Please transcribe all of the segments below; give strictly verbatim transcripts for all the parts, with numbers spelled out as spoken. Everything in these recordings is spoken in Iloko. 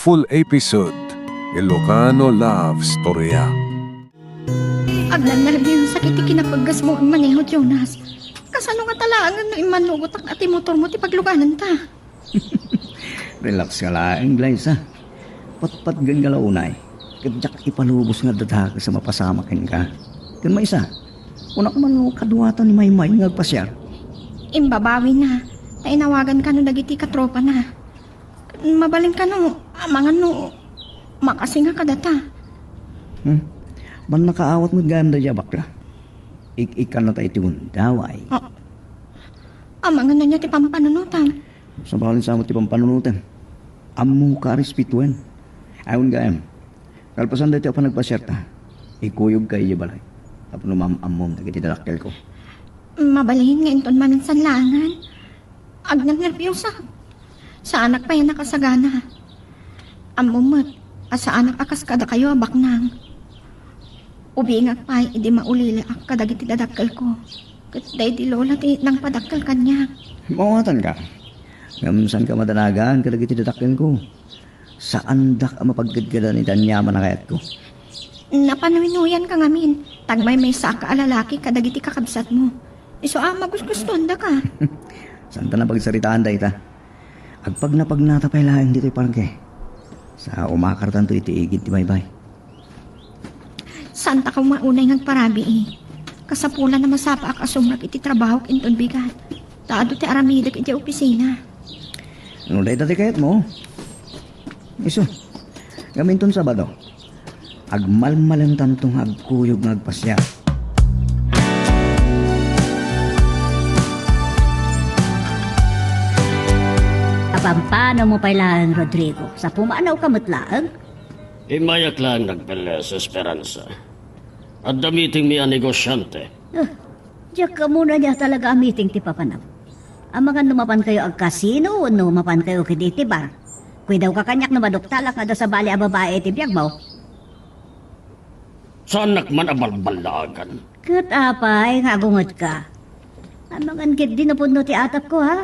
Full episode, Ilocano Love Storya. Agnanerbios iti kinapaggasmo a maneho, Jonas. Kasano nga talaangan no immanugotak a ti motormo ti paglugananta? Relax ka laeng, Glyza. Patpatgen ka la unay. Ket diak ipalubos nga dadakes a mapasamak kenka. Ken maysa, kunak man no kaduata ni Maymay nga agpasiar. Imbabawina, ta inawagan kano dagiti katropana. Mabalin kano, amangan no makasinga kadata. Hmm? Mannakaawat met gayam daydiay a bakla. Ik-ikkannata iti gundaway. Ah, amangan ania ti pampanunotam? Sabali sa met ti pampanunotem. Ammoka a respetuen. Awan gayam. Kalpasan daytoy a panagpasiarta, ikuyogka idiay balay. Tapno maam-ammom dagiti dadakkelko. Mabalin nga inton maminsan laengen. Agnernerbios. Saanak pay a nakasagana. Ammom met a saanak a kas kadakayo a baknang. Ubingak pay idi mauliliak kadagiti dadakkelko. Ket daydi Lola ti nangpadakkel kaniak. Mawatanka. Ngem saanka madanagan kadagiti dadakkelko. Saandak a mapagkedkedan iti aniaman a kayatko. Napanuyanuyanka ngamin, ta agmaymaysaak a lalaki kadagiti kakabsatmo. Isu a magusgustuandaka. Saanta napagsaritaan dayta. Agpagnapagnata pay laeng ditoy parke. Sa umakartanto iti igid ti baybay. Saantak a maunay nga agparabii. Kasapulan a masapaak a sumrek iti trabahok inton bigat. Ta adu ti aramidek idiay opisina. No dayta ti kayatmo, isu. Ngem inton Sabado, agmalmalentanto nga agkuyog nga agpasiar. Apampanomo pay laeng, Rodrigo. Sapumanawka met laeng. Immayak laeng nagpelles, Esperanza. Adda meetingmi a negosiante. Ah, diak ammoan ania talaga a meeting ti papanam. Amangan no mapankayo agkasino wenno mapankayo ketdi iti bar. Kuidawka kaniak no maduktalak nga adda sabali a babai iti biagmo. Saannak man a balballaagan. Ket apay nga agungetka? Amangan ketdi no pudno ti atapko, ha?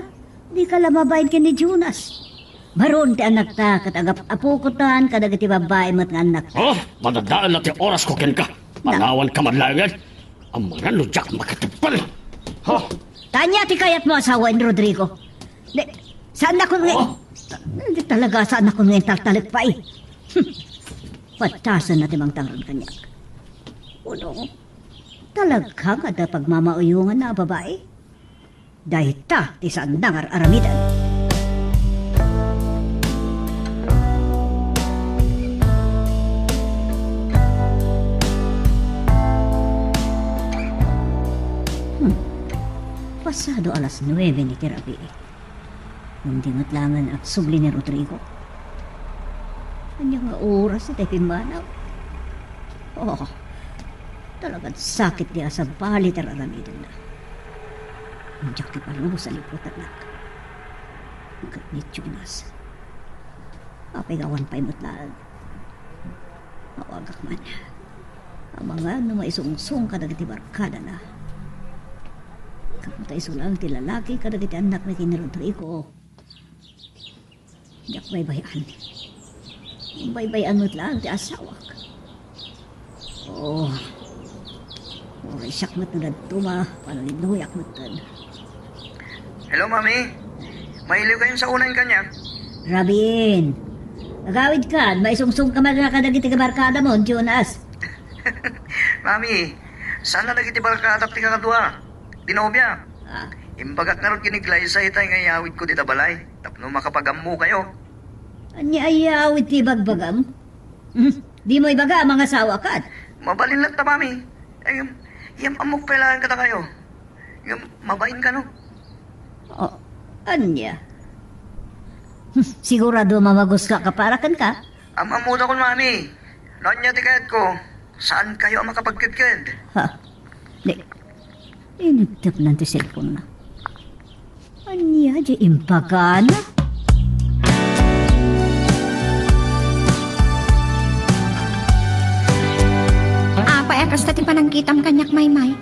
Dika la mabain ken ni Jonas. Baron ti annakta ket agap-apokotan kadagiti babbai met nga annakta. Oh, madadael la ti orasko kenka. Na- Panawanka man laengen. Amangan no diak makiteppel. Ha? Ta ania ti kayatmo a sawen, Rodrigo? Di, saannakon nga, Oh? Di talaga saannakon nga intaltalek pay. Hmm. Patasen na ti mangtangron kaniak. Uno, talaga nga adda pagmamauyonganna a babai? Dayta ti saanna nga ar-aramiden. Hmm. Pasado alas nuebe ni ti rabii. Ngem di met laengen agsubli ni Rodrigo. Ania nga oras itay pimmanaw? Oh, talagan sakit di a sabali ti ar-aramidenna. Diak ipalubos a liputannak. Ket ni Jonas. Apay nga awan pay met laeng. Awagak man. Amangan no maisungsong kadagiti barkadana. Ket no ta isu laeng ti lalaki kadagiti annakna ken ni Rodrigo. Diak baybay-an. Baybay-an met laeng ti asawak. Oh. Uray siak met no daduma, panulinuyak metten. Hello, Mami. Mailiw kayon sa unayen kaniak? Rabin. Agawidkan, maisungsongka man kadagiti barkadamon, Jonas. Mami, saan a dagiti barkadak ti kakadua? Ti nobia? Ah. Imbagak ngarud ken ni Glyza itay nga iyawidko dita balay tapno makapagammokayo. Ania a iyawid ti ibagbagam? Hmm, dimo ibaga a mangasawakan? Mabalin latta, Mami. Ay, yam-, yam-, ammok pay laeng kadakayo. Ngem mabain kano? Oh, ania? Hmm, sigurado a mamaguska ka para kenka? Am-ammodakon, Mami. No ania ti kayatko, saankayo a makapagkedked. Ha? Di, inigtepnan ti cellphone-na. Ania di impagana? Apay a kasta ti panangkitam kaniak, Maymay?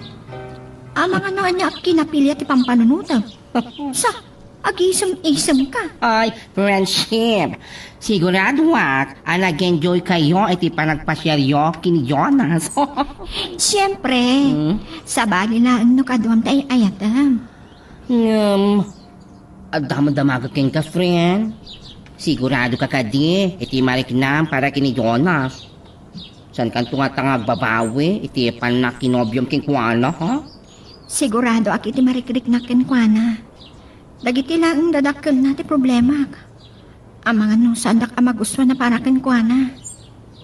Amangan no ania a kinapilia ti pampanunotem. Sa, Agisem-isemka. Ay, friendship. Siguradoak a nag-enjoy kayo iti panagpasiaryo ken ni Jonas. Siyempre, Hmm? sabali laeng no kaduam ti ay-ayatem. Ngem, adda met damaga kenka, friend. Sigurado ka kadi iti mariknam para ken ni Jonas? Saankanto ngata nga agbabawi iti pannakinobiom kenkuana, ha? Siguradoak iti marikriknak kenkuana. Dagiti laeng dadakkelna ti problemak. Amangan no saandak a magustuan a para kenkuana.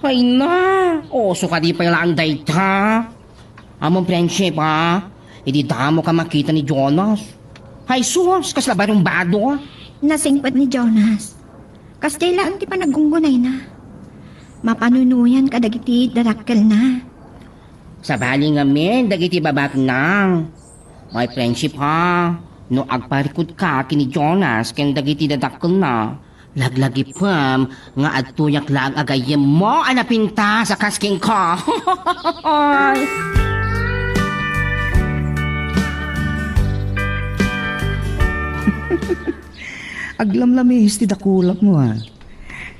Ay na, uso kadi pay laeng dayta. Ammom, friendship, ha? Idi damo ka makita ni Jonas. Ay sus, kasla barumbado. Nasingpet ni Jonas. Kasdiay laeng ti panaggungguniayna. Mapanunoyan kadagiti dadakkelna. Sabali ngamin dagiti babaknang. My friendship, ha, no agparikutka ken ni Jonas ken dagiti dadakkelna, laglagipem nga adtoyak laeng a gayyemmo a napintas a kas kenka. Aglamlamis ti dakulapmo, ha.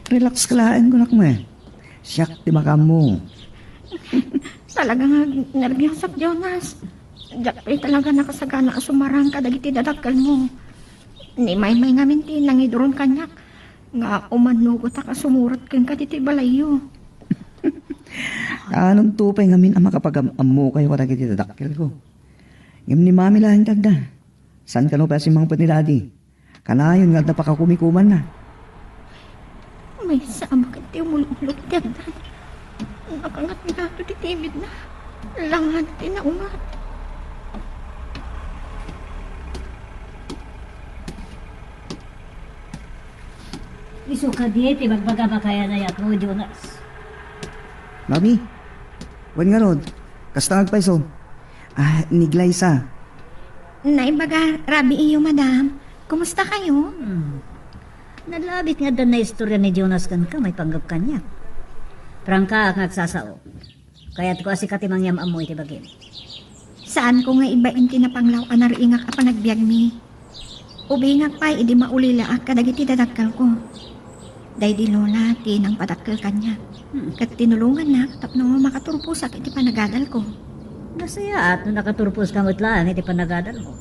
Relax ka laeng, kunak met. Siak ti makaammo. Talaga nga nerbiosok, Jonas. Diak pay talaga nakasagana a sumarang kadagiti dadakkelmo. Ni Maymay ngamin ti nangiduron kaniak nga umannugotak a sumurat kenka ditoy balayyo. Kaanonto pay ngamin a makapag-am-ammokayo kadagiti dadakkelko? Ngem ni Mami laeng ti adda. Saan kano pay a simmangpet ni Daddy? Kanayon nga adda pakakumikumanna. Maysa a bakit ti umul-ulog ti addan. Nakangat nga ato ti timidna. Langan ti naungat. Isu kadi ti bagbagam a kayan-ayatmo, Jonas. Mami, wen ngarud, kasta nga agpayso. Ah, ni Glyza. Naibaga, rabii iyo, madam. Kumusta kayo? Hmm. Nalabit nga adda naistorya ni Jonas kenka maipanggep kaniak. Prangkaak nga agsasao. Kayatko a sika ti mangyam-ammo iti bagim. Saanko nga ibain ti napanglaw a nariingak a panagbiagmi. Ubingak pay idi maulilaak kadagiti dadakkelko. Daydi Lola ti nangpadakkel kaniak. Hmm. Ket tinulongannak tapno makaturposak iti panagadalko. Nasayaat no nakaturposka met laeng iti panagadalmo.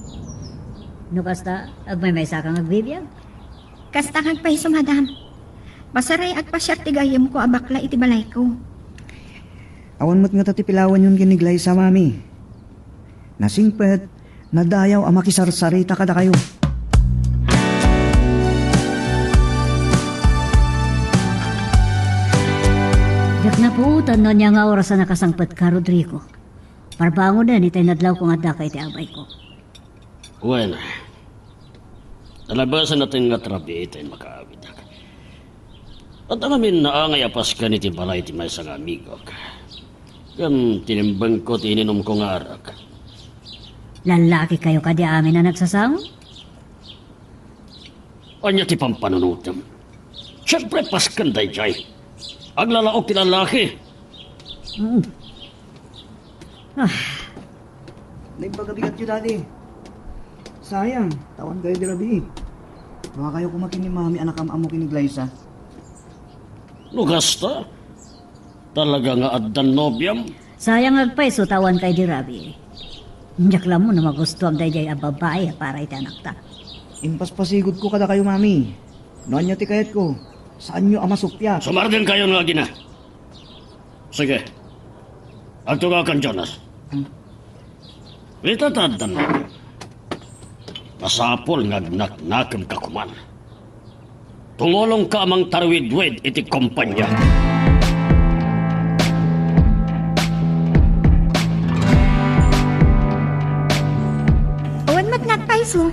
No kasta, agmaymaysa kang agbibiag. Kasta nga agpayso, madam. Pasaray agpasiar ti gayyemko a bakla iti balayko. Awan met ngata ti pilawanyon ken ni Glyza, Mami. Nasingpet, nadayaw a makisarsarita kadakayo. Diak napuotan no ania nga oras a nakasangpetka, Rodrigo. Parbangonen itay nadlawko nga addaka iti abayko. Wen, nalabasan natin nga trabi itay makaawidak. Adda ngamin naangay a pasken iti balay ti maysa nga amigok. Ngem tinimbengko ti ininumko nga arak. Lallaki kayo kadi amin a nagsasao? Ania ti pampanunotem? Siempre, pasken daydiay. Aglalaok ti lallaki. Mm. Ah. Naimbag a bigatyo, Daddy. Sayang, ta awan kayo di rabii. Baka kayo kumakin ni Mami a nakam-ammo ken ni Glyza. No kasta, talaga nga addan nobiam? Sayang agpayso ta awan kayo di rabii. Diak la ammo no magustuam daydiay a babai a para iti anakta. Impaspasigudko kadakayo, Mami. No ania ti kayatko, saanyo a masuppiat. Sumardeng kayo nga agina. Sige. Agtugakan, Jonas. Hmm. Ita ta addan. Masapul nga agnaknakemka koman. Tumulongka a mangtarwidwid iti kompania. Awan met nga agpayso.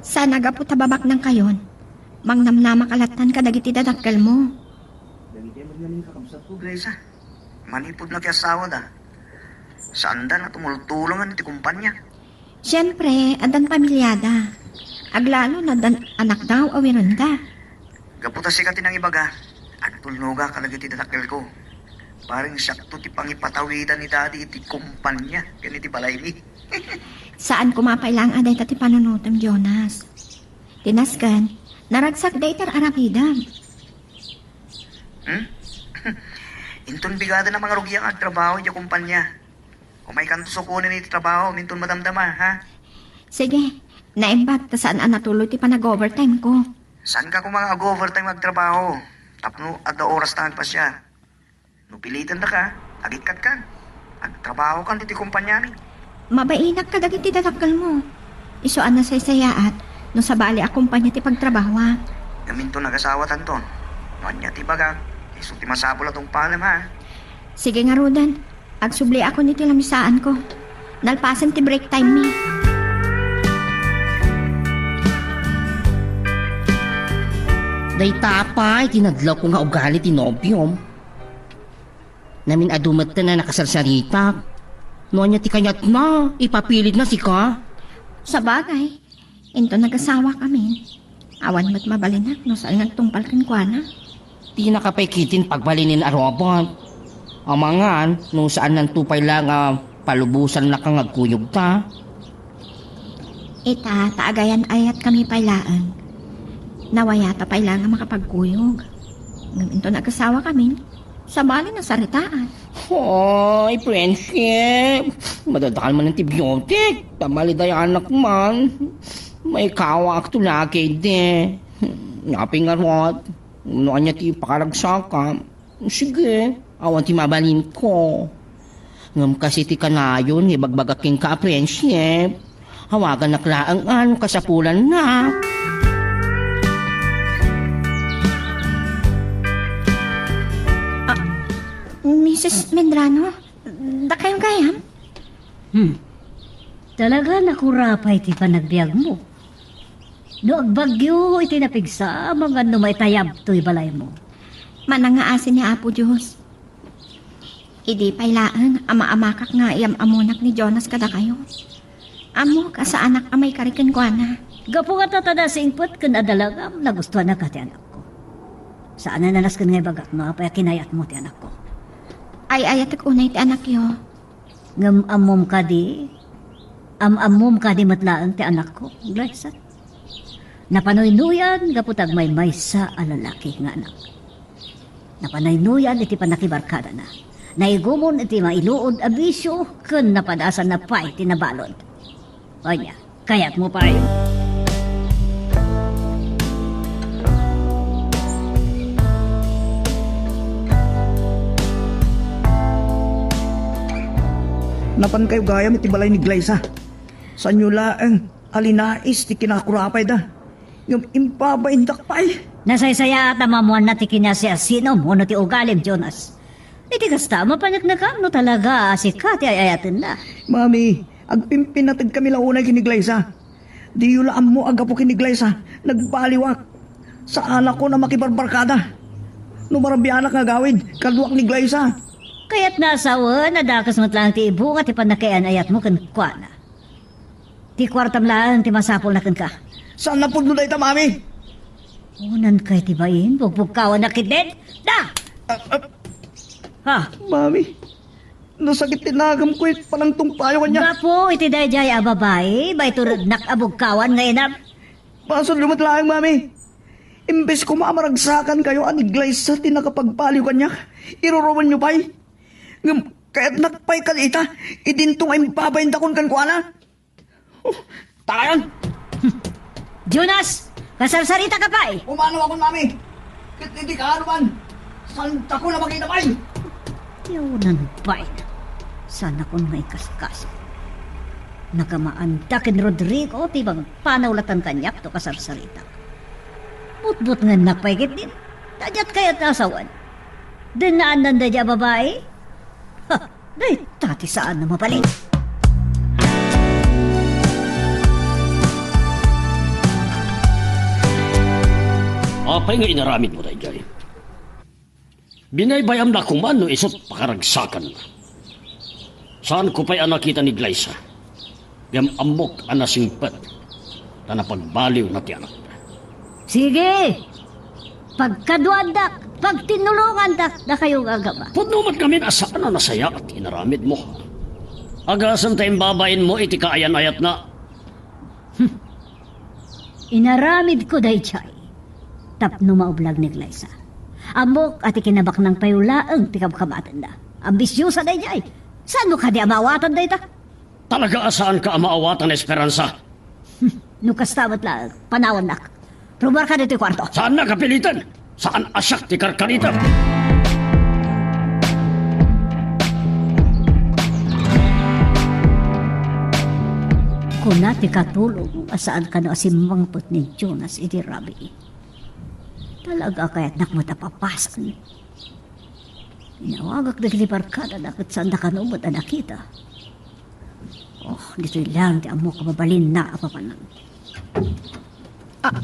Sana gapu ta babaknangkayon, mangnamnamaka lattan kadagiti dadakkelmo. Dagiti met ngamin kakabsatko, Glyza. Manipud nakiasawada, saanda nga tumultulongan iti kumpania. Siempre, addan pamiliada. Aglalo no addan anakda a wirenda. Gapu ta sika ti nangibaga, agtulnogak kadagiti dadakkelko. Paring siakto ti pangipatawidan ni Daddy iti kumpania ken iti balaymi. Saan koma pay laeng a dayta ti panunotem, Jonas. Ti nasken, naragsak dayta ar-aramidem. Hmm? Inton bigaden a mangarugiak nga agtrabaho idiay kumpanya. Umaykanto sukonen iti trabaho, inton madamdama, ha? Sige, naimbag ta saan a natuloy ti panag-overtime ko. Saanka koma nga ag-overtime nga agtrabaho? Tapno adda oras ta agpasiar. No pilitendaka, agikkatka. Agtrabahokan iti kumpaniami. Mabainak kadagiti dadakkelmo. Isu a nasaysayaat no sabali a kumpania ti pagtrabahoak. Ngem inton agasawatanton, no ania ti ibagak, isu ti masapul a tungpalem, ha? Sige ngaruden, agsubliakon iti lamisaanko. Nalpasen ti break time mi. Dayta pay ti nadlawko nga ugali ti nobiom. Namin-adu metten a nakasarsaritak. No ania ti kayatna, ipapilitna sika. Sabagay, inton nagasawakamin, awan met mabalinak no saan nga agtungpal kenkuana. Dina pay ketdin pagbalinen a robot. Amangan no saannanto pay la nga palubosannaka nga agkuyogta. Ita, ta agayan-ayatkami pay laeng. Nawayata pay la nga makapagkuyog. Ngem inton agasawakamin, sabali a saritaat. Hoy, friendship! Madadael man antibiotic. Ta malidayanak man. Maikawaakto la ketdi. Apay ngarud, no ania ti pakaragsakam? Sige, awan ti mabalinko. Ngem kas iti kanayon nga ibagbagak kenka a friendship, awaganak laeng no kasapulanna. Ah, Misis Medrano, dakayo gayam? Hmm. Talaga nakurapay ti panagbiagmo. No agbagyo iti napigsa, amangan no maitayab toy balaymo. Manangngaasi ni Apo Dios. Idi pay laeng a maamakak nga iyam-ammonak ni Jonas kadakayo. Ammok a saanak a maikari kenkuana. Gapu nga tatada singpet ken adalagam, nagustuanaka ti anakko. Saan a nasken nga ibagak no apay a kinayatmo ti anakko. Ay-ayatek unay ti anakyo. Ngem ammom kadi, am-ammom kadi met laeng ti anakko, Glyza? Napanuynuyan gapu ta agmaymaysa a lalaki nga anak. Napanuynuyan iti pannakibarkadana. Naigumon iti mailuod a bisio ken napadasanna pay ti nabalud. Ania, kayatmo pay? Napankayo gayam iti balay ni Glyza. Saanyo laeng a linais ti kinakurapayda. Ngem imbabaindak pay. Nasaysayaat a maammoanna ti kinasiasinom wenno ti ugalim, Jonas. Iti kasta, mapaneknekam no talaga a sika ti ay-ayatenna. Mami, agpimpinategkami la unay ken ni Glyza. Diyo la ammo a gapu ken ni Glyza, nagbaliwak. Saanakon a makibarbarkada. No marabianak nga agawid, kaduak ni Glyza. Kayatna a sawen a dakes met laeng ti ibunga ti pannakayan-ayatmo kenkuana. Ti kuartam laeng ti masapulna kenka. Saan a pudno dayta, Mami? Unan kay ti bain, bugbugkawannak ketdin. Da! Ah, ah. Ha? Mami, nasakit ti nagamko iti panangtungpayo kaniak. Gapu iti daydiay a babai, bay turednak a bugkawan nga inam. Basolyo met laeng, Mami. Imbes koma a maragsakankayo a ni Glyza ti nakapagpaliw kaniak, iruruenyo pay. Ngem kayatnak pay kadi ita, idinto nga imbabaindakon kenkuana. Oh, tayan! Jonas! Kasarsaritaka pay! Umano akon, Mami! Ket iti kaano man, saantakon a makita pay! Ti unan bain. Saanakon nga ikaskaso. Nagamaanda ken Rodrigo ti mangpanaw laeng kaniak to kasarsaritak. Butbutngennak pay ketdin. Ta diak kayat a sawen. Dinaannan daydiay a babai? Ha! Dayta ti saan a mabalin. Apay nga inaramidmo daydiay? Binaybay-amnak koma no isut' pakaragsakanna. Saanko pay a nakita ni Glyza. Ngem ammok a nasingpet ta napagbaliwna ti anakda. Sige! Pagkaduaandak, pagtinnulongandak dakayo nga agama. Pudno met ngamin a saan a nasayaat ti inaramidmo. Agasem ta imbabainmo iti kaayan-ayatna. Hmm. Inaramidko daydiay tapno maublag ni Glyza. Ammok a ti kinabaknang pay laeng ti kabkabatenna. Ambisiosa daydiay. Saanmo kadi a maawatan dayta? Talaga a saanka a maawatan, Esperanza. No kasta met laeng, panawannak. Rubarka ditoy kuarto. Saannak a piliten. Saan a siak ti karkaritem. Kuna ti katulong a saan kano a simmangpet ni Jonas iti rabii. Talaga a kayatnak met a papasan. Inawagak dagiti barkadana ket saanda kano met a nakita. Oh, ditoy laeng ti ammok a mabalinna a papanan. Ah,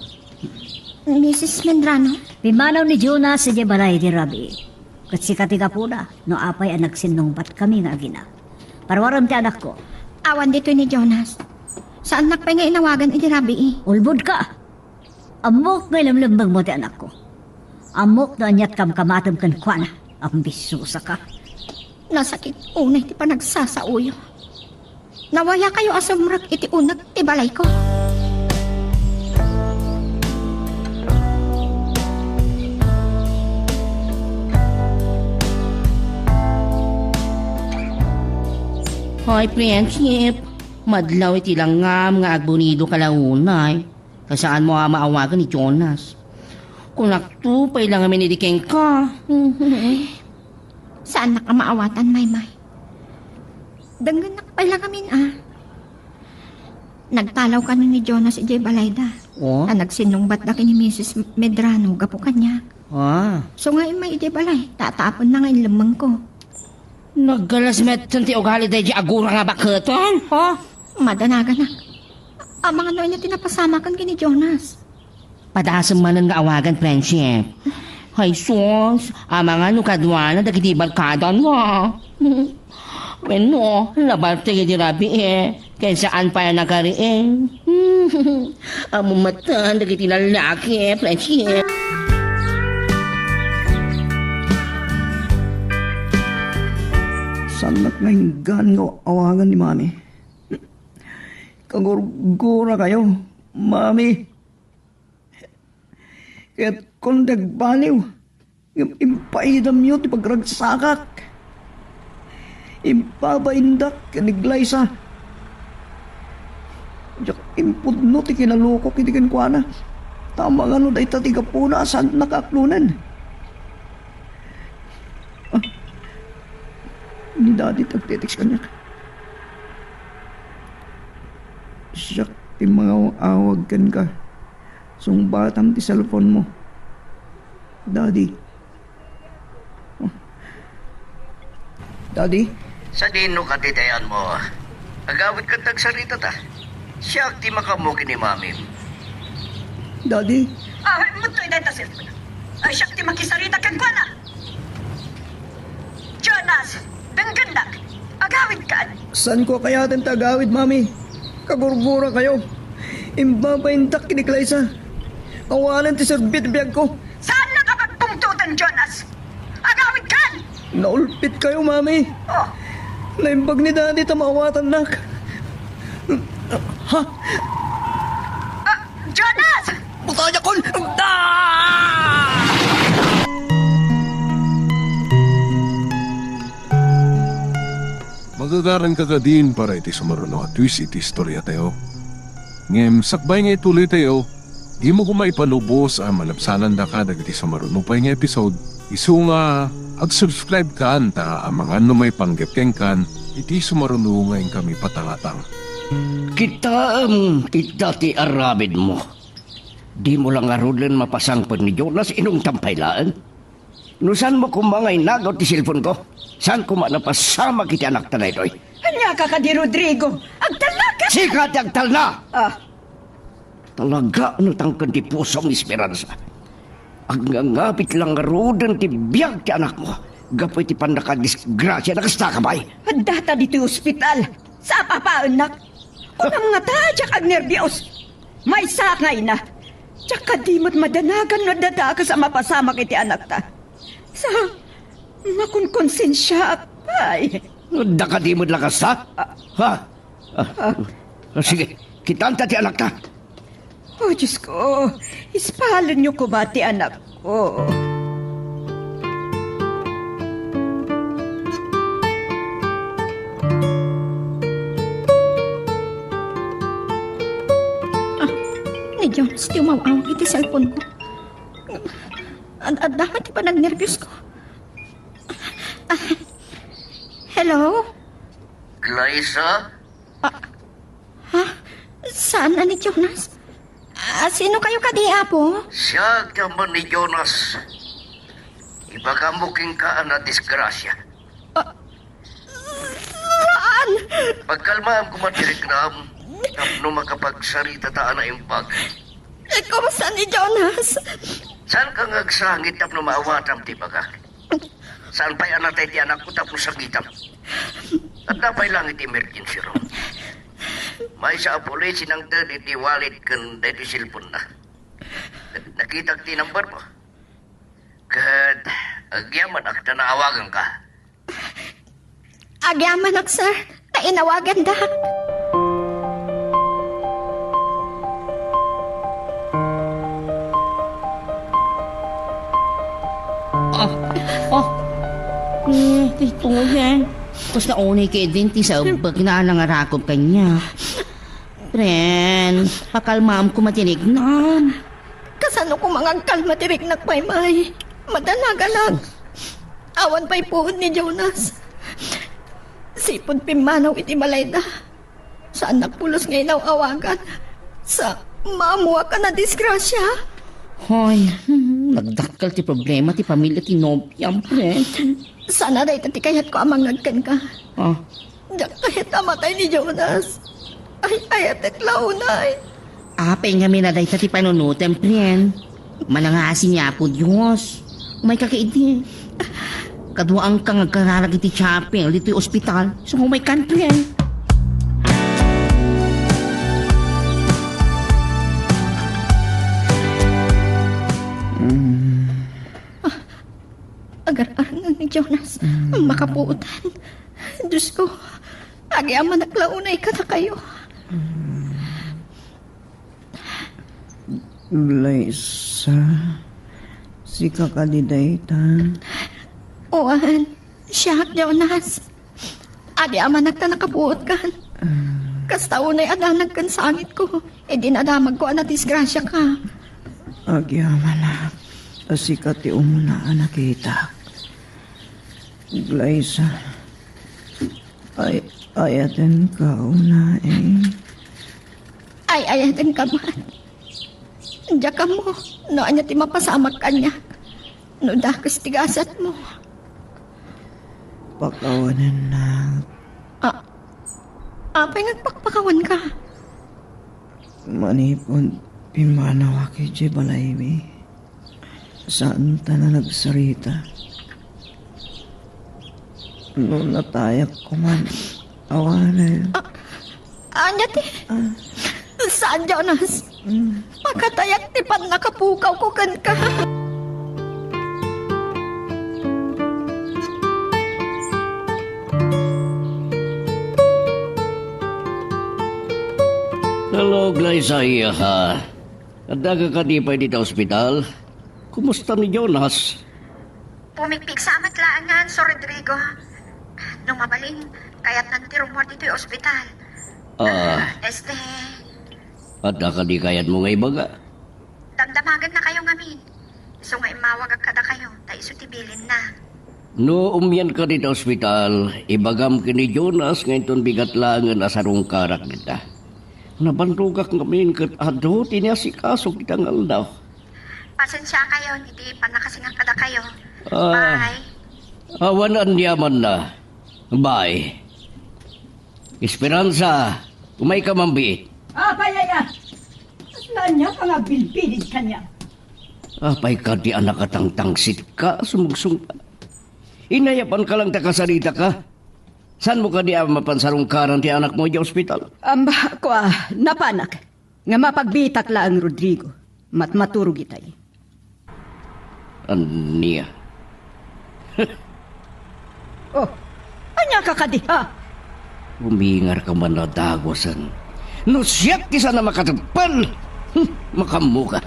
Misis Medrano? Pimmanaw ni Jonas idiay balay iti rabii. Ket sika ti gapuna, no apay a nagsinnungbatkami nga agina. Paruarem ti anakko. Awan ditoy ni Jonas. Saannak pay nga inawagan iti rabii. Ulbodka! Ammok nga ilemlemmengmo ti anakko. Ammok no aniat kamkamatem kenkuana. Ambisiosaka. Nasakit unay ti panagsasaoyo. Nawayakayo a sumrek iti uneg ti balayko. Hoy, Friendship. Madlaw iti langngam nga agbunidoka la unay. Ta saanmo a maawagan ni Jonas. Kunakto pay la ngamin idi kenka. Saannak a maawatan, Maymay. Denggennak pay la ngamin, a. Nagtalaw kano ni Jonas idiay balayda. Oh? Ta nagsinnungbatda ken ni Misis Medrano gapu kaniak. Ah. So nga immay idiay balay, ta taapenna nga inlemmengko. Naggalas metten ti ugali daydi agura nga baket, ha? Madanaganak. Amangan no ania ti napasamaken ken ni Jonas. Padasem manen nga awagan, Friendship. Hay sus, amangan no kaduana dagiti barkadana. Wenno, labartek iti rabii, ken saan pay a nakariing. Ammom metten dagiti lallaki, Friendship. Saannak nga inggan nga awagan ni Mami. Kagurgurakayo, Mami. Ket kun ti agbaliw, ngem impaidamyo ti pagragsakak. Impabaindak ken ni Glyza. Diak impudno ti kinalukok iti kenkuana. Ta amangan no dayta ti gapuna a saannak a aklonen. Ah, ni Daddy ti agtetext kaniak. Siak ti mangaw-awag kenka. Sungbatam ti cellphone mo. Daddy. Oh. Daddy? Sadino kadi ti ayanmo? Agawidka ta agsaritata. Siak ti makaammo ken ni Mamim. Daddy? Ah, muttoy dayta cellphone. Ay, siak ti makisarita kenkuana. Jonas, denggennak. Agawidkan. Saanko a kayaten ti agawid, Mami. Kagurgurakayo. Impabaindak ken ni Glyza. Awanen ti serbi ti biagko. Saannak a pagpungtoten, Jonas. Agawidkan. Naulpitkayo, Mami. Oh. Naimbag ni Daddy ta maawatannak. Ha? Ah, Jonas! Butayakon! Ah! Magagaranka kadin para iti sumaruno a twist iti istoriatayo. Ngem sakbay nga ituloytayo, dimo koma ipalubos a malabsanandaka dagiti sumaruno pay nga episode, isu nga ag-subscribe kan ta amangan no maipanggep kenkan iti sumaruno nga inkami patangatang. Kitaem ti dati a rabidmo. Dimo la ngaruden mapasangpet ni Jonas, inungtam pay laeng. No saanmo koma nga inagaw ti cellphone ko, saan koma napasamak iti anakta daytoy. Ania ka kadi, Rodrigo? Agtalna ka! Sika ti agtalna! Ah. Talaga no tangken ti pusom ni Esperanza. Agngangabit la ngaruden ti biag ti anakmo gapu iti pannakadisgrasia na kasta ka, bay. Addata ditoy ospital. Sapapaennak. Kunam ngata, diak agnerbios. Maysa a kayna. Diak kadi met madanagan no adda dakes a mapasamak iti anakta. Sa, makonkonsensiaak pay. Adda kadi met la kasta? Ah. Ha? Ah. Ah. Ah, sige, kitanta ti anakta. Oh, Diyos ko, ispalenyo koma ti anakko. Ah, ni Jonas ti umaw-awag iti cellphone ko. Ad-, adda nga ti panagnerbios ko. Ah, hello? Glyza? Ah, ha? Saan na ni Jonas? Ah, sino kayo kadi, Apo? Siak ti ama ni Jonas. Ibagam kenka a nadisgrasya. Ah, saan? Pagkalmaam koma ti riknam, tapno makapagsaritata a naimbag. Eh, kumusta ni Jonas? Saanka nga agsangit tapno maawatam ti ibagak? Saan pay a natay ti anakko tapno sagitam? Adda pay laeng iti emergency room. Maysa a pulis ti nangted iti wallet ken daytoy cellphone-na. Nakitak ti number mo. Ket agyamanak ta naawaganka. Agyamanak, sir, ta inawagandak. Ah, ah. Eh, ti tungod, eh. Tapos naunay ka din ti sabag na nangarakop kanya. Pren, pakalmaam koma ti riknam. Kasano koma nga agkalma ti riknak, Maymay? Madanaganak. Awan pay puod ni Jonas. Sipud pimmanaw iti balayda. Saannak pulos nga inaw-awagan. Sa, maammoak a nadisgrasya. Hoy, hmm, nagdakkel ti problema ti pamilya ti nobiam, Pren. Sana dayta ti kayatko a mangngeg kenka. Ah. Diak kayat a matay ni Jonas. Ay, ayatek la unay. Apay ngamin a dayta ti panunotem, Pren. Manangasi ni Apo Dios. Umayka ket idi. Kaduaanka nga agkararag iti chapel ditoy ospital. So, umaykan, Pren. Mm. Agar-arngen ni Jonas. Mm. Makapuotan. Diyos ko, agyamanak la unay kadakayo. Mm. Glyza, sika kadi dayta? Wen, siak, Jonas. Agyamanak ta nakapuotkan. Ah. Kasta unay a danag ken sangitko, idi nadamagko a nadisgrasyaka. Agyamanak a sika ti umuna a nakitak. Glyza, ay, ayatenka unay. Ay, ayatenka man. Diak ammo no ania ti mapasamak kaniak no dakes ti gasatmo. Pakawanennak. A-, apay nga agpakpakawanka? Manipud pimmanawak idiay balaymi, saanta nga nagsarita. No natayak koman, awanen. A-, ania ti? Ah. Saan, Jonas? Mm. Makatayak ti pannakapukawko kenka. Hello, Glyza, iyaha. Addaka kadi pay dita ospital? Kumusta ni Jonas? Pumigpigsa met laeng ngan, Sir Rodrigo. No mabalin, kayatnan ti rummuar ditoy ospital. Ah. Este. Adda kadi kayatmo nga ibaga? Damdamagannakayo ngamin. Isu nga immawagak kadakayo, ta isu ti bilinna. No umianka dita ospital, ibagam ken ni Jonas nga inton bigat laengen a sarungkarak dita. Nabannogak ngamin ket adu ti iniasikasok ita nga aldaw. Pasensiakayon iti pannakasingak kadakayo. Ah. Bye. Awan aniamanna. Bye. Esperanza, umayka man biit. Apay aya? Kasla ania pay nga agbilbilin kaniak? Apay kadi a nakatangtangsitka, sumugsungbat? Inayabanka lang ta kasaritaka. Saanmo kadi a mapan sarungkaran ti anakmo idiay ospital? Amba, kua, napanak. Nga mapagbitak laeng, Rodrigo. Matmaturog itay. Ania? Oh, ania ka kadi, ha? Umingarka man a dagusen. No siak ti saan a makatepel! Hmm, makammoka.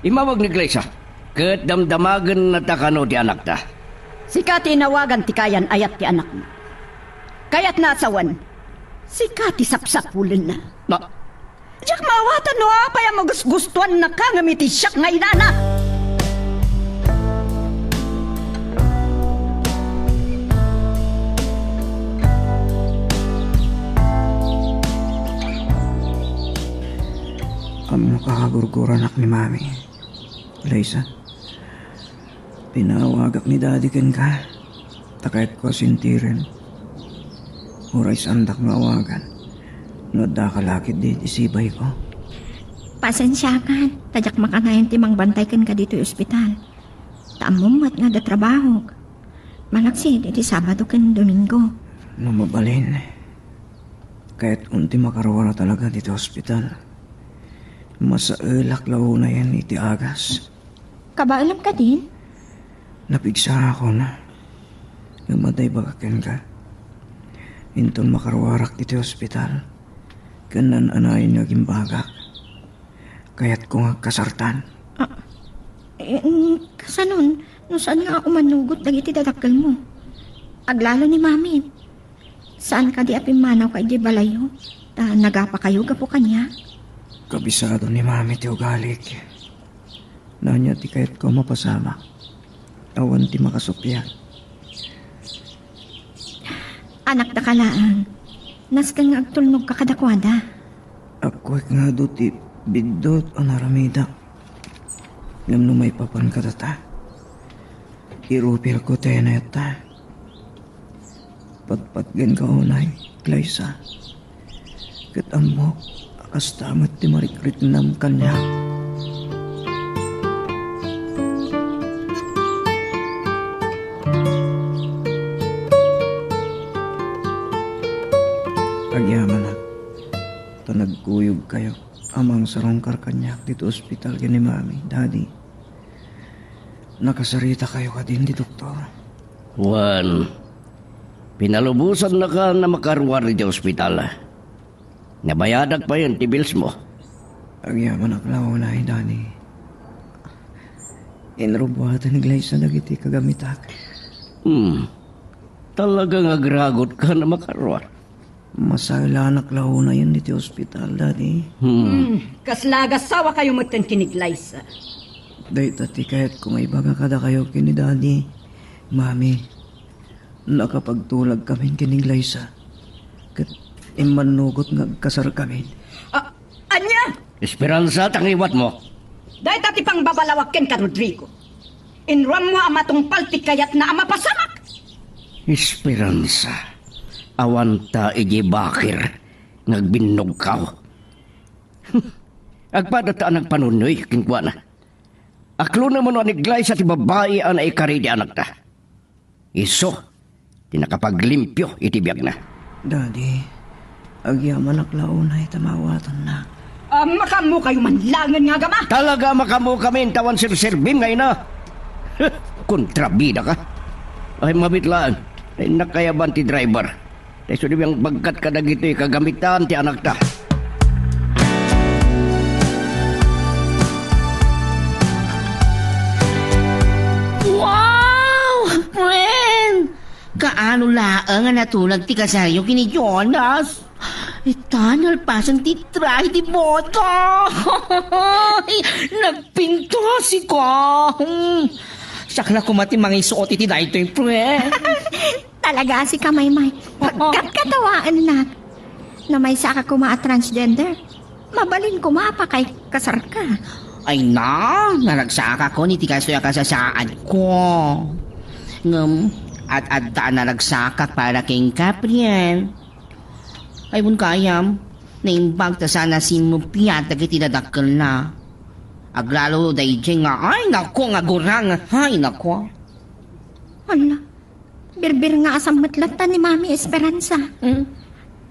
Immawag ni Glyza, ket damdamagennata kano ti anakta. Sika ti inawagan ti kayan-ayat ti anakmo. Kayatna a sawen, sika ti sapsapulenna. Ma- Diak maawatan no apay a magusgustuannaka ngem iti siak nga inana. Ammoka a gurguranak ni Mami, Glyza. Pinaawagak ni Daddy kenka, ta kayatko a sentiren. Uray saandak nga awagan no addaka la ketdi iti sibayko. Pasensiakan, ta diak makanayon ti mangbantay kenka ditoy ospital. Ta ammom met nga adda trabahok. Malaksid iti Sabado ken Domingo. No mabalin, kayatkon ti makaruar a talaga ditoy ospital. Masaelak la unayen iti agas. Kabaelam kadin? Napigsarakon. Ngem adda ibagak kenka. Inton makaruarak iti ospital, ken naan-anayon nga agimbagak, kayatko nga agkasartan. Ah, eh, mm, kasanon, no saan nga umanugot dagiti dadakkelmo? Aglalo ni Mami. Saan kadi a pimmanawka idiay balayyo? Ta nagapakayo gapu kaniak? Kabisado ni Mami ti ugalik. Ania ti kayatko a mapasamak? Awan ti makasuppiat. Anakdaka laeng. Nasken nga agtulnogka kadakuada. Appuek nga adu ti biddut a naramidak. Ngem no maipapan kadata, irupilko ti ayat-ayatta. Patpatgenka unay, Glyza. Ket ammok a kasta met ti marikriknam kaniak. Agyamanak, ta nagkuyogkayo a mangsarungkar kaniak ditoy ospital ken ni Mami, Daddy. Nakasaritakayo kadin ti doktor? Wen, pinalubosannaka a makaruar idiay ospital. Nabayadak payen ti bills mo. Agyamanak la unay, Daddy. Inrubuatan ni Glyza dagiti kagamitak. Hmm. Talaga nga agragutka a makaruar. Masaelanak la unayen iti ospital, Daddy. Hmm. Hmm, kasla agasawakayo met ken ken ni Glyza. Dayta ti kayatko nga ibaga kadakayo ken ni Daddy. Mami, nakapagtulagkamin ken ni Glyza. Ket immannugot nga agkasarkamin. Ah, ania? Esperanza, ta ngiwatmo. Dayta ti pangbabalawak kenka, Rodrigo. Inruammo a matungpal ti kayatna a mapasamak. Esperanza, awanta idiay bakir nga agbinnugkaw. Agpadatta a nagpanunnoy kenkuana. Aklonem no a ni Glyza ti babai a naikari ti anakta. Isu ti nakapaglimpio iti biagna. Daddy, agyamanak la unay ta maawatannak. Ah, makaammokayo man laengen nga agama? Talaga a makaammokamin ta awan serserbim nga ina. Kontrabidaka. Ay, mabit laeng. Ay, nakayaban ti driver. Tay sudi biyang bagkat kadagitoy kagamitan ti anakta. Wow! Friend! Kaano laeng a natulag ti kasaryo ken ni Jonas? Ita, nalpasen ti trahe de boda! Nagpintas sika! Hmm. Siak la koma ti mangisuot iti daytoy, friend. Talaga a sika, Maymay. Pagkatkatawaannak. No maysaka koma a transgender, mabalin koma a pakaikasarka. Ay na, naragsaakon iti kastoy a kasasaadko. Ngem, ad-adda a naragsaak para ken Gabriel. Ay, wen gayam, naimbag ta saan a simmupiat dagiti dadakkelna. Aglalo daydiay nga, ay, nako, nga gurang, ay, nako. Hala, birbir nga asam met latta ni Mami Esperanza. Mm.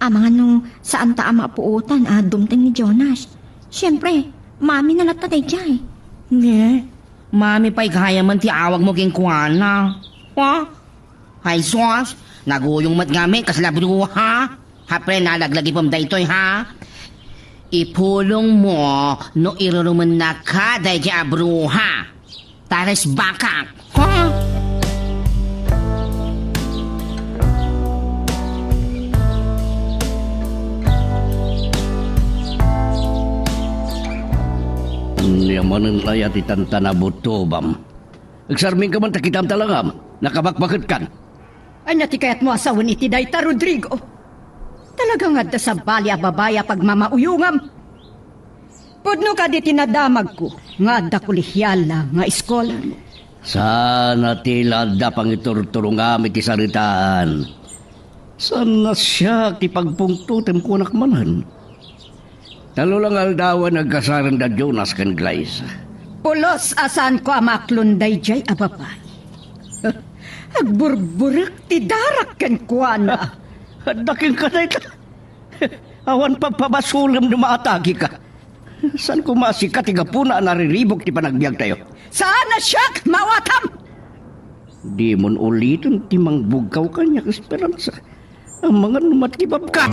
Amangan no saanta a mapuotan a dumteng ni Jonas. Siempre, Mami na latta daydiay. Ne? Mami pay gayamen ti awagmo kenkuana. Ha? Ay, sus! Naguyong met ngamin, kasla bruha! Hapre, nalaglagipem daytoy, ha? Ipulongmo no irurumennaka daydiay a bruha. Tares bakak. Ha? Ania manen aya ti tantanabutoam? Agsarmingka man ta kitam talagam, nakabakbaketkan. Ania ti kayatmo a sawen iti dayta, Rodrigo? Talaga nga adda sabali a babai a pagmamauyongam? Pudno kadi ti nadamagko nga adda kolehiala nga eskuelamo? Saan a ti la adda pangiturturongam iti saritaan. Saan a siak ti pagpungtotem kunak manen. Tallo la nga aldawen agkasaren da Jonas ken Glyza. Pulos a saanko a maklon daydiay a babai. Agburburek ti darak kenkuana. Adda kenka dayta. Awan pagpabasolem no maatagika. Saan koma a sika ti gapuna a nariribuk ti panagbiagtayo? Saan a siak, maawatam! Dimon uliten ti mangbugkaw kaniak, Esperanza. Amangan no matkibabka.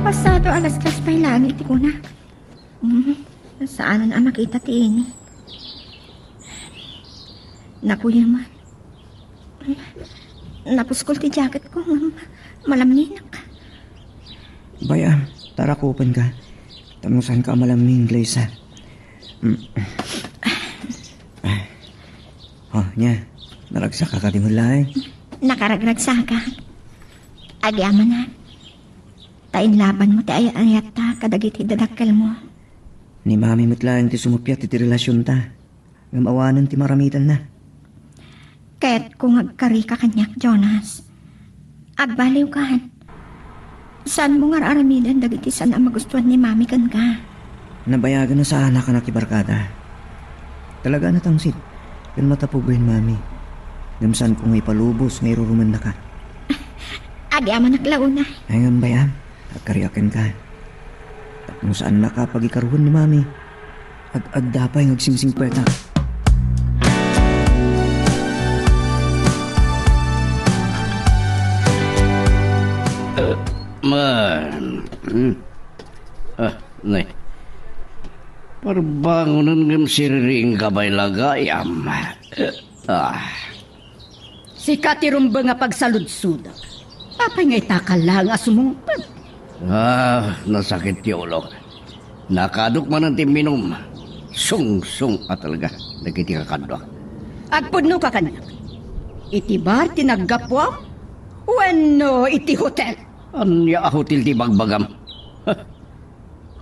Pasado alas tres pay laeng iti kuna. Hmm, saanen a makita ti ini. Nakuyaman. Napuskol ti jacket ko, ngem malamminak. Bay-am, tarakupenka. Tapno saanka a malammi, Glyza. Mm. Oh, nia, naragsakka kadi met laeng? Nakaragragsakak. Agyamanak. Ta inlabanmo ti ay-ayatta kadagiti dadakkelmo. Ni Mami met laeng ti sumuppiat iti relasionta. Ngem awanen ti maaramidenna. Kayatko nga agkarika kaniak, Jonas. Agbaliwkan. Saanmo nga ar-aramiden dagiti saan a magustuan ni Mami kenka. Nabayagen a saanak a nakibarkada. Talaga a natangsit ken matapugay ni Mami. Ngem saanko nga ipalubos nga irurumennaka. Agyamanak la unay. Ay, ngem bay-am, agkariak kenka. Tapno saannaka a pagikaruhen ni Mami. Ag-agda pay nga agsimsingpeta. Eh, man. Hmm. Ah, nay. Parbangonen ngem siriring ka pay la gayam. Eh, ah. Sika ti rumbeng a pagsaludsodak. Apay nga itaka laeng a sumungpet? Ah, nasakit ti ulok. Nakadok manen ti imminum. Sungsong a talaga dagiti kakaduak. Agpudnoka kaniak. Iti bar ti naggapuam? Wenno iti hotel? Ania a hotel ti ibagbagam?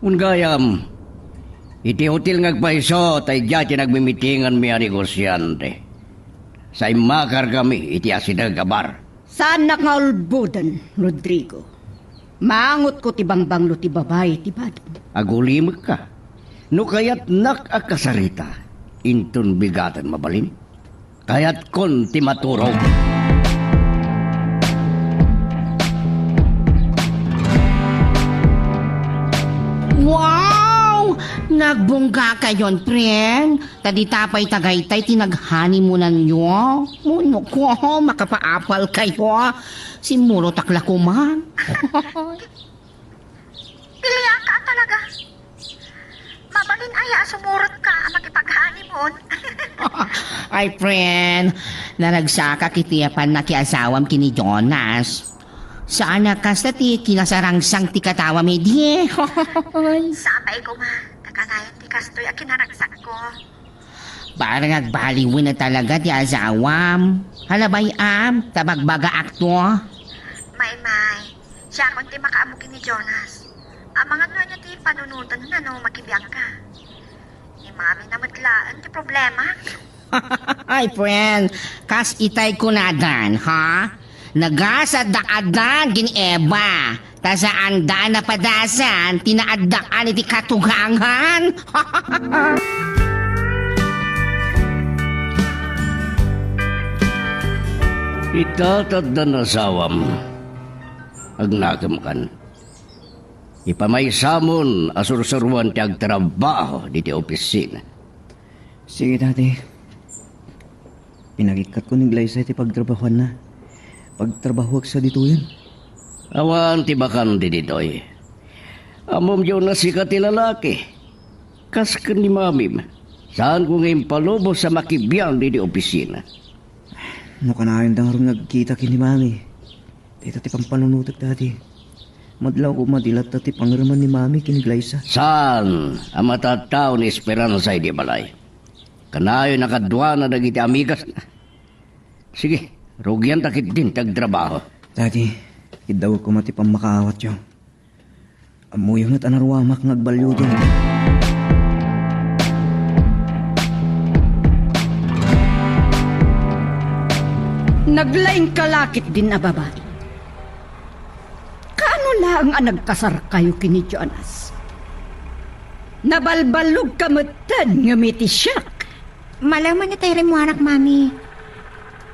Wen gayam, iti hotel nga agpayso, ta idiay ti nagmimitinganmi a negosiante. Sa immakarkami iti asideg a bar. Saannak nga ulboden, Rodrigo. Maangotko ti bangbanglo ti babai ti badem. Agulimekka. No kayatnak a kasarita, inton bigaten mabalin. Kayatkon ti maturog. Wow! Nagbunggakayon, friend. Ta dita pay tagaytay ti naghoneymoonanyo. Wenno ko, makapaapalkayo. Simmurotak la koman. Pilianka a talaga. Mabalin aya a sumurotka a makipag-honeymoon? Ay, friend, naragsakak iti apan nakiasawam ken ni Jonas. Saan a kasta ti kinasarangsang ti katawam idi. Sapay koma, ta kanayon ti kastoy a kinaragsakko. Parang agbaliwen a talaga ti asawam. Hala bay-am, ta bagbagaakto. Maymay, siakon ti makaammo ken ni Jonas. Amangan no ania ti panunotenna no makibiagka. Ni Mami na met laeng ti problema. Ay, friend, kas itay kunadan, ha? Nagasat da Adan ken Eva, ta saanda a napadasan ti naaddakan iti katugangan. Ita, ta addan asawam, agnakemkan. Ipamaysamon a sursuroan ti agtrabaho diti opisina. Sige, Daddy. Pinagikkatko ni Glyza iti pagtrabahoanna. Agtrabahoak sa ditoyen. Awan ti bakan ditoy. Ammom, Jonas, sika ti lalaki. Kas ken ni mamim, saanko nga impalubos a makibiang ditoy opisina. No kanayon da ngarud nga agkita ken ni mami, dayta ti pampanunotek, Daddy. Madlaw koma a di latta ti pangereman ni mami ken ni Glyza. Saan a matattao ni Esperanza idi balay? Kanayon a kaduana dagiti amigasna. Sige, rugianta ketdin ti agtrabaho. Daddy, iddawek koma ti pammakaawatyo. Ammoyo met a naruamak nga agbalioyo. Naglaingka la ketdin a babai. Kaano laeng a nagkasarkayo ken ni Jonas? Nabalballogka metten ngem iti siak. Malaemen itay rimmuarak, Mami.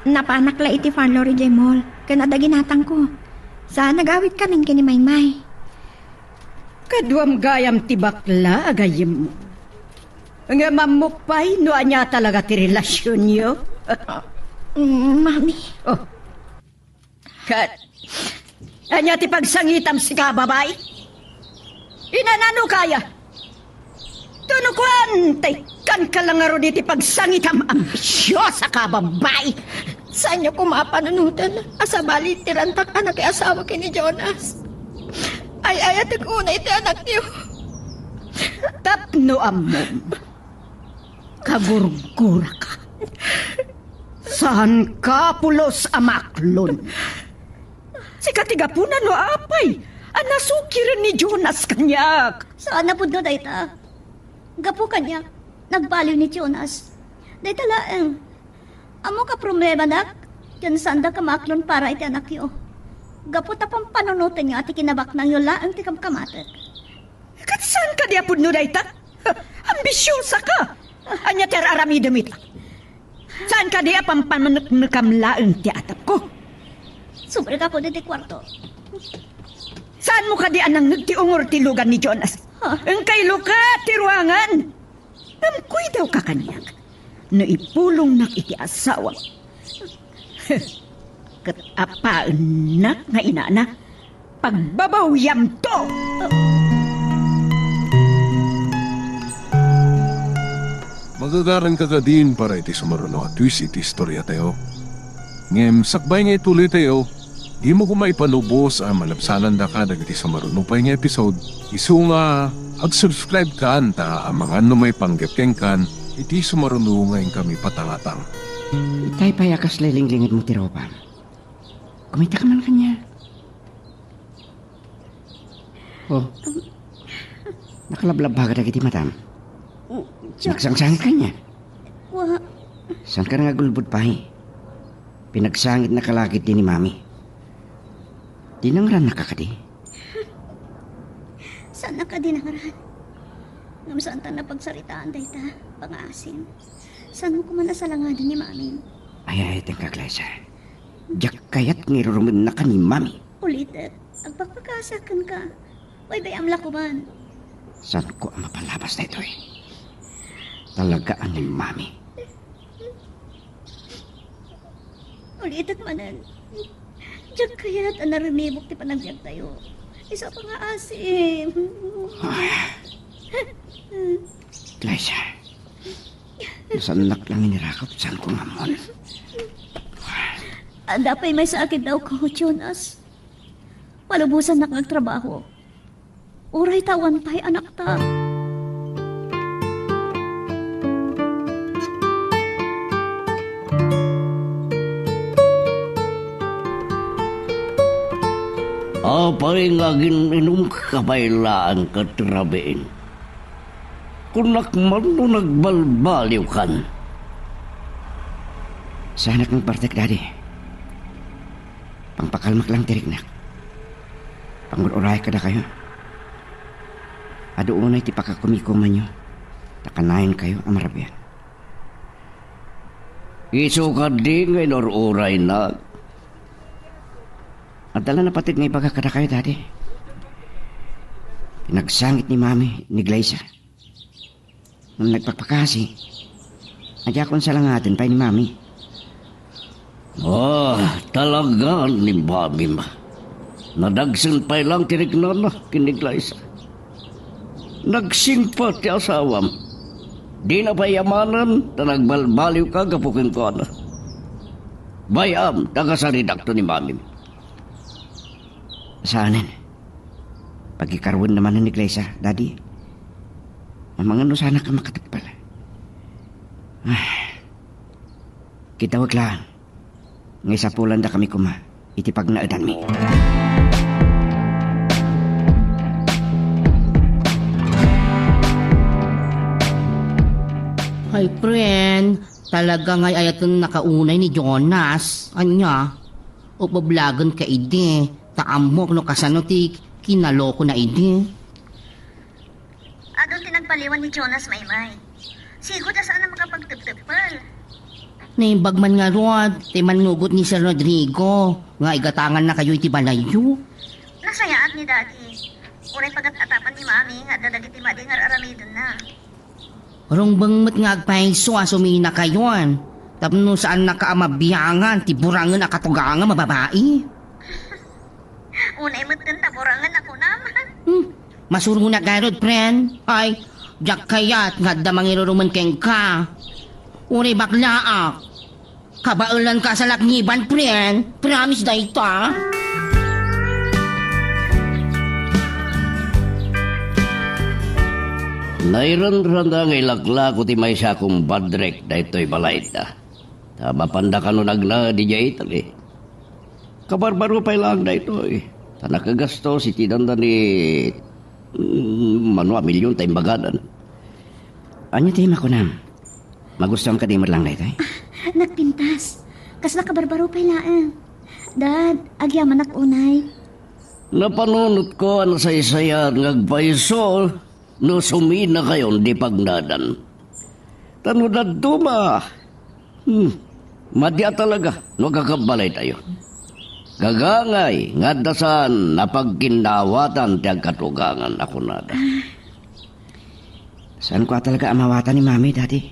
Napanak la iti parlor idiay mall ken adda ginatangko. Sa nagawidkamin ken ni Maymay. Kaduam gayam ti bakla a gayyemmo. Ngem ammok pay no ania talaga ti relasionyo. Mm, Mami. Oh. Ket ania ti pagsangitam, sika a babai? Inanano kaya? Tuno kuan, tay kanka la ngarud iti pagsangitam, ambisiosa ka a babai. Saanyo koma a panunoten a sabali ti rantak a nakiasawa ken ni Jonas. Ay-ayatek unay ti anakyo. Tapno ammom, kagurguraka. Saanka pulos a maaklon. Sika ti gapuna no apay a nasukiren ni Jonas kaniak. Saan a pudno dayta. Gapu kaniak, nagbaliw ni Jonas. Dayta laeng. Ammok a problemanak, ken saandak a maaklon para iti anakyo. Gapu ta pampanunotenyo a ti kinabaknangyo laeng ti kamkamatek. Ket saan kadi a pudno dayta? Ambisiosa ka! Ania ti ar-aramidem ita? Saan kadi a pampaneknekam laeng ti atapko? Subrek, Apo, ditoy kuarto. Saanmo kadi a nangngeg ti ungor ti lugan ni Jonas? Ha? Inkay lukat ti ruangan! Ngem kuidawka kaniak no ipulongnak iti asawam. Ket apaennak nga inana, pagbabawiamto! Magagaranka kadin para iti sumaruno a twist iti istoriatayo. Ngem sakbay nga ituloytayo, dimo koma ipalubos a malabsanandaka dagiti sumaruno pay nga episode. Isu nga, ag-subscribe kan ta amangan no maipanggep kenkan iti sumaruno nga inkami patangatang. Itay pay a kas lilinglingedmo ti ropam. Kumita ka man kaniak. Oh. Nakalablabbaga dagiti matam. Mm, Diak. Nagsangsangit kaniak. Wa. Saan ka nga agulbod pay? Pinagsangitnaka la ketdi ni Mami. Di nangrannaka kadi? Saan a kadi nangran? Ngem saanta nga pagsaritaan dayta, pangaasim. Saanmo koma a salangaden ni Mami? Ay, ay, tengka, Glyza. Diak kayat nga irurumennaka ni Mami. Ulitek, agpakpakaasiak kenka. Baybay-am la koman. Saanko a mapalabas daytoy. Talaga a ni Mami. Ulitek manen. Diak kayat a narimibok ti panagbiagtayo. Isu a pangaasim. Ay. Glyza. Nasaannak la nga inirakop, saanko nga ammon. Adda pay maysa a kiddawko, Jonas. Palubosannak nga agtrabaho. Uray ta awan pay anakta. Apay nga agin-inumka pay laeng ket rabiin? Kunak man no nagbalbaliwkan. Saanak nga agbartek, Daddy. Pangpakalmak lang ti riknak. Pangur-urayak kadakayo. Adu unay ti pakakumikumanyo, ta kanayonkayo a marabian. Isu kadi nga inur-uraynak. Adda la napateg nga ibaga kadakayo, Daddy. Pinagsangit ni Mami ni Glyza. Ngem nagpakpakaasi a diakon salangaden pay ni Mami. Ah, talaga ni Mami. Nadagsen pay lang ti riknana ken ni Glyza. Nagsingpet ti asawam. Dina pay yamanen ta nagbalbaliwka gapu kenkuana. Bay-am ta kasaritakto ni Mamim. Saanen. Pagikaruenna manen ni Glyza, Daddy. Amangan no saanak a makatungpal. Ah. Kitawek laeng nga isapulandakami koma iti pagnaedanmi. Ay, friend, talaga nga ay-ayaten nakaunay ni Jonas. Ania? Upublagen ka idi, ta ammok no kasano ti kinalokona idi. Adun ti nagbaliwan ni Jonas, Maymay. Sigud a saan a makapagtepteppel. Naimbag man ngarud ti mannugot ni Sir Rodrigo nga igatangannakayo iti balayyo. Nasayaat ni Daddy. Uray pagat-atapan ni Mami nga adda dagiti madi nga ar-aramidenna. Rungbeng met nga agpayso a suminakayon tapno saannaka a mabiangan ti burangen a katugangan a babai. Unay metten ta burangen a kunam. Hmm. Masuronak ngarud, friend. Ay, diak kayat nga adda mangirurumen kenka. Uray baklaak. Kabaelanka a salakniban, friend. Promise dayta. Nairanranda nga ilaklako ti maysa a kumpadrek daytoy balayda. Ta mapanda kano nagna idiay Italy. Kabarbaro pay laeng daytoy. Ta nakagastos iti danda ni, mm, mano a milyon ta imbaganan. Ania ti makunam? Magustuam kadi met laeng daytoy? Ah, nagpintas. Kasla kabarbaro pay laeng. Dad, agyamanak unay. Napanunotko a nasaysayaat nga agpayso no suminakayon ti pagnaedan. Ta no dadduma, hmm, madi a talaga no agkakabbalaytayo. Gagangay nga adda saan a pagkinnaawatan ti agkatugangan a kunada. Saanko a talaga a maawatan ni Mami, Daddy.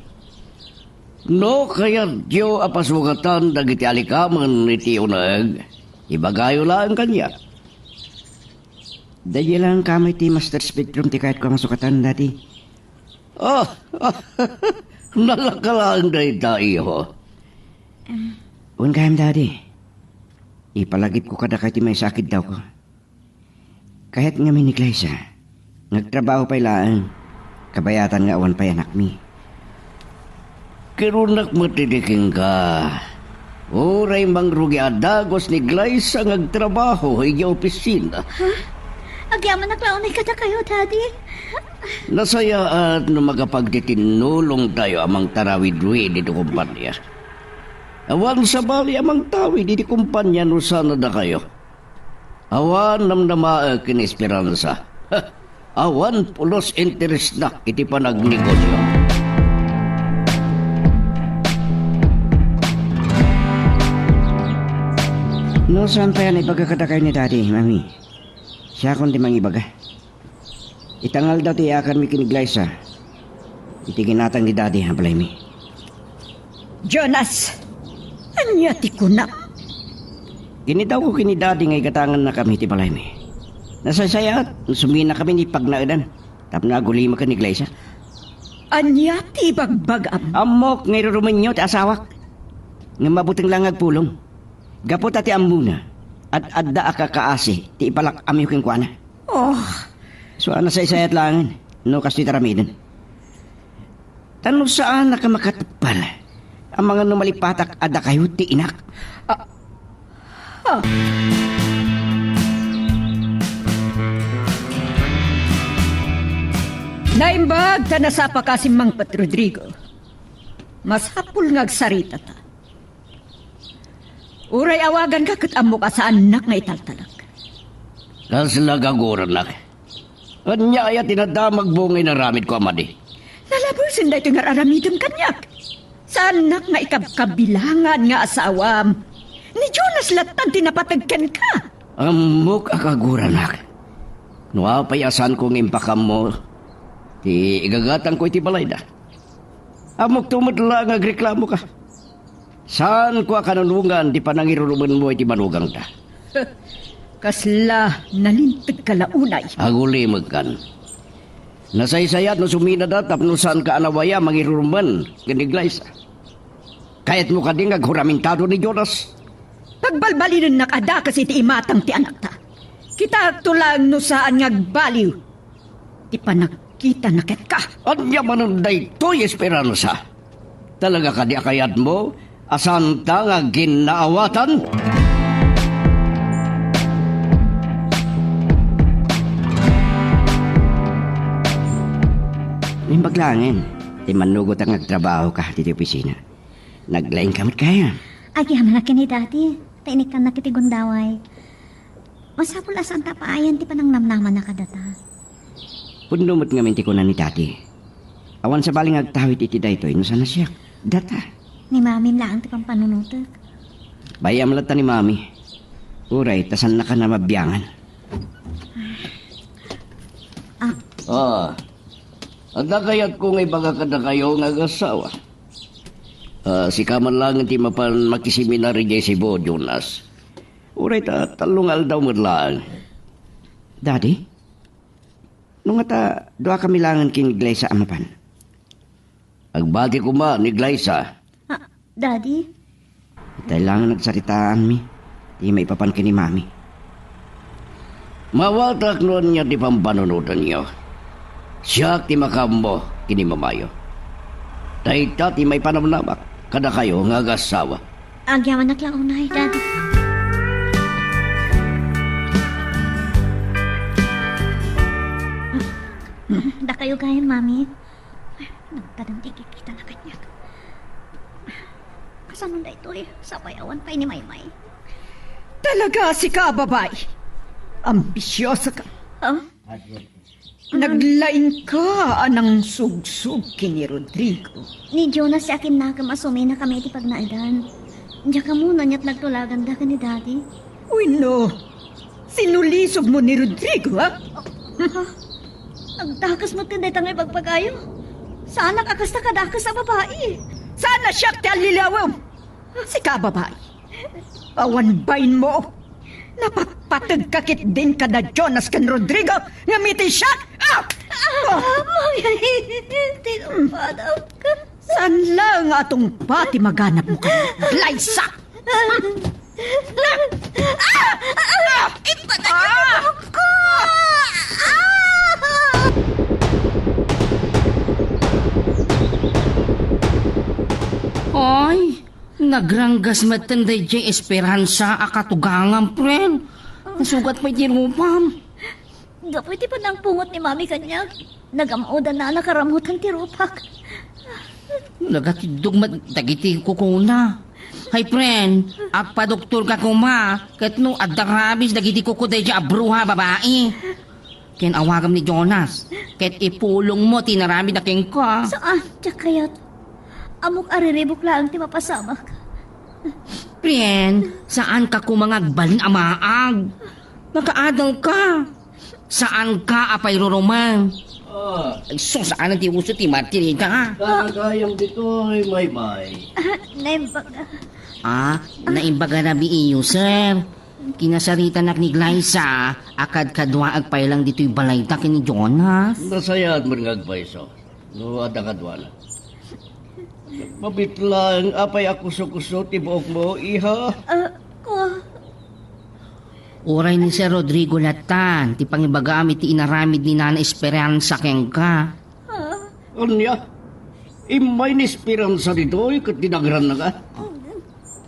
No kayatyo a pasugatan dagiti alikamen iti uneg, ibagayo laeng kaniak. Daydi laeng kamay ti master's bedroom ti kayatko a masukatan, Daddy. Ah, nalaka laeng dayta, iho. Wen gayam, Daddy. Ipalagipko kadakayo ti maysa a kiddawko. Kayat ngamin ni Glyza nga agtrabaho pay laeng, kabayatan nga awan pay anakmi. Kirunak met idi kenka. Uray mangrugi a dagus ni Glyza nga agtrabaho idiay opisina. Ha? Agyamanak la unay kadakayo, Daddy. Nasayaat no makapagtitinnulongtayo a mangtarawidwid iti kompania. Awan sabali a mangtawid iti kompania no saan a dakayo. Awan namnamaek ken esperansa. Awan pulos interesna iti panagnegosio. No saan pay a naibaga kadakayo ni Daddy, Mami, siakon ti mangibaga. Ita nga aldaw ti iyakarmi ken ni Glyza iti ginatang ni Daddy a balaymi. Jonas, ania ti kunam? Kinitawko ken ni Daddy nga igatangannakami iti balaymi. Nasaysayaat no suminakami iti pagnaedan tapno agulimek ken ni Glyza. Ania ti ibagbagam? Ammok nga irurumenyo ti asawak. Ngem mabuteng la nga agpulong. Gapu ta ti ammona, ad-adda a kakaasi ti ipalak-amyo kenkuana. Oh. So, a nasaysayat laengen no kastoy ti aramiden. Ta no saanak a makatungpal, amangan no malipatak a dakayo ti inak. Ah. Ah. Naimbag ta nasapaka a simmangpet, Rodrigo. Masapul nga agsaritata. Uray awaganka ket ammok a saannak nga italtalek. Kasla kagurannak. Ania aya ti nadamagmo nga inaramidko a madi? Nalabesen daytoy nga ar-aramidem kaniak. Saannak nga ikabkabilangan nga asawam. Ni Jonas lattan ti napateg kenka. Ammok a kagurannak. No apay a saanko nga impakammo ti igagatangko iti balayda. Ammokto met la nga agreklamoka. Saanko a kanunongan ti panangirurumenmo iti manugangta. Kasla nalintegka la unay. Agulimekkan. Nasaysayat no suminada tapno saanka a nawaya a mangirurumen ken ni Glyza. Kayatmo kadi nga aghuramentado ni Jonas? Pagbalbalinennak a dakes iti imatang ti anakta. Kitaekto laeng no saan nga agbaliw ti panagkitana kenka. Ania manen daytoy, Esperanza? Talaga kadi a kayatmo a saanta nga ginnaawatan? Naimbag laengen ti mannugotak nga agtrabahoka ditoy opisina. Naglaingka met gayam. Agyamanak ken ni Daddy, ta inikkannak iti gundaway. Masapul a saanta a paayan ti panangnamnamana kadata. Pudno met ngamin ti kuna ni Daddy. Awan sabali nga agtawid iti daytoy no saan a siak. Data. Ni Mamim laeng ti pampanunotek. Bay-am latta ni Mami. Uray, ta saannaka a mabiangan. Ah. Ah. Adda kayatko nga ibaga kadakayo nga agassawa. Ah, sika man laeng ti mapan makiseminaryo idiay Cebu, Jonas. Uray ta tallo nga aldaw met laeng. Daddy? No ngata, duakami laengen ken ni Glyza a mapan? Agbati koma ni Glyza. Ah, Daddy? Itay laeng agsaritaanmi ti maipapan ken ni Mami. Maawatak no ania ti pampanunotenyo. Siak ti makaammo ken ni Mamayo. Dayta ti maipanamnamak kadakayo nga agassawa. Agyamanak la unay, Daddy. Dakayo gayam, Mami. Nagpadam ti kikita na kaniak. Kasano daytoy? Sapay awan pay ni Maymay. Talaga sika a babai. Ambisiosa ka. Huh? Naglaingka a nangsugsog ken ni Rodrigo. Ni Jonas ti akinnakem a suminakami iti pagnaedan. Diak ammo no ania ti nagtulaganda ken ni Daddy. Wenno, sinulisogmo ni Rodrigo, ha? Ah, nagdakes met ken dayta nga ibagbagayo. Saanak a kasta kadakes a babai. Saan a siak ti allilawem? Sika a babai. Awan bainmo. Napatpategka ketdin kada Jonas ken Rodrigo ngem iti siak. Ah! Ah! Mami, tinumpadam ka. Saan laeng a tungpa ti maganapmo ken Glyza? Ah! Ah! Ipatay mo ako! Ah! Ay, nagranggas metten daydiay Esperanza a katugangam, friend. Nasugat pay ti rupam. Gapu iti panangpungot ni Mami kaniak, nagam-odan a nakaramutan ti rupak. Nagatiddog met dagiti kukuna. Hay, friend, agpadoktorka koma, ket no adda rabies dagiti kuku daydiay a bruha a babai. Ken awagam ni Jonas, ket ipulongmo ti inaramidna kenka. Saan, diak kayat. Ammok a riribuk laeng ti mapasamak. Friend, saanka koma nga agbalin a maag. Makaadalka. Saanka a pairurumen. Ah. Ay, sus, saan ti uso ti Martinita, ha? Karagayam ditoy, Maymay. Ah, naimbag. Ah, naimbag a rabii, sir. Kinasaritanak ni Glyza a kadkaduaek pay lang ditoy balayta ken ni Jonas. Nasayaat met nga agpayso no adda kaduana. Mabit laeng apay a kuso-kuso ti buokmo, iha? Ah, kua. Uray ni Sir Rodrigo lattan ti pangibagam iti inaramid ni Nana Esperanza kenka. Ah. Ania? Immay ni Esperanza ditoy ket dinagranna ka?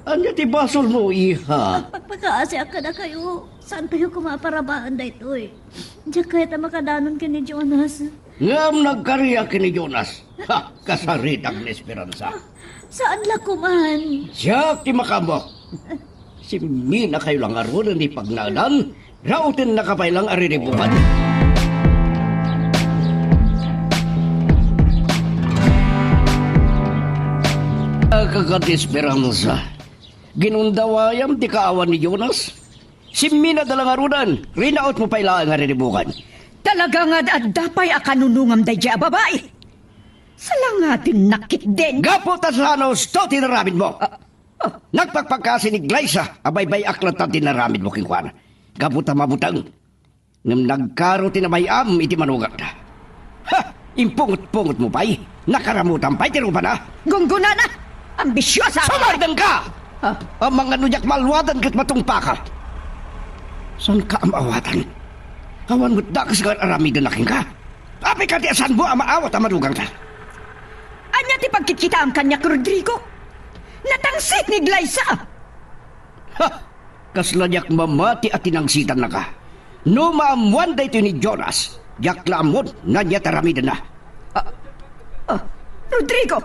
Ania ti basolmo, iha? Agpakpakaasiak kadakayo. Saantayo koma a parabaen daytoy. Diak kayat a makadanon ken ni Jonas. Ngem nagkariak ken ni Jonas. Ha, kasaritak ni Esperanza. Saan la koman. Siak ti makaammo. Simminakayo la ngaruden ti pagnaedan, rautennaka pay lang a riribukan. Kakat Esperanza, ginundawayam ti kaawan ni Jonas. Simminada la ngaruden, rinautmo pay laeng a riribukan. Talaga nga adda pay a kanunongam daydiay a babai. Salangadennak ketdin. Gapu ta saan a husto ti inaramidmo. Ah, Ah, nagpakpakasi ni Glyza a baybay-ak latta ti naramidmo kenkuana. Gapu ta mabuteng. Ngem nagkaro ti namay-am iti manugangda. Ha! Impungot-pungotmo pay? Nakaramutam pay ti rupana? Gunggonana! Ambisiosa! Sumardengka! Ha? Amangan no diak maluadan ket matungpaka. Saanka a maawatan? Awan met dakes nga ar-aramiden kenka. Apay kadi a saanmo a maawat a manugangta? Ania ti pagkitkitaem kaniak, Rodrigo? Natangsit ni Glyza! Ha! Kasla diak mamati a tinangsitanna ka. No maammoan daytoy ni Jonas, diak la ammon no ania ti aramidenna. Ah, ah, Rodrigo,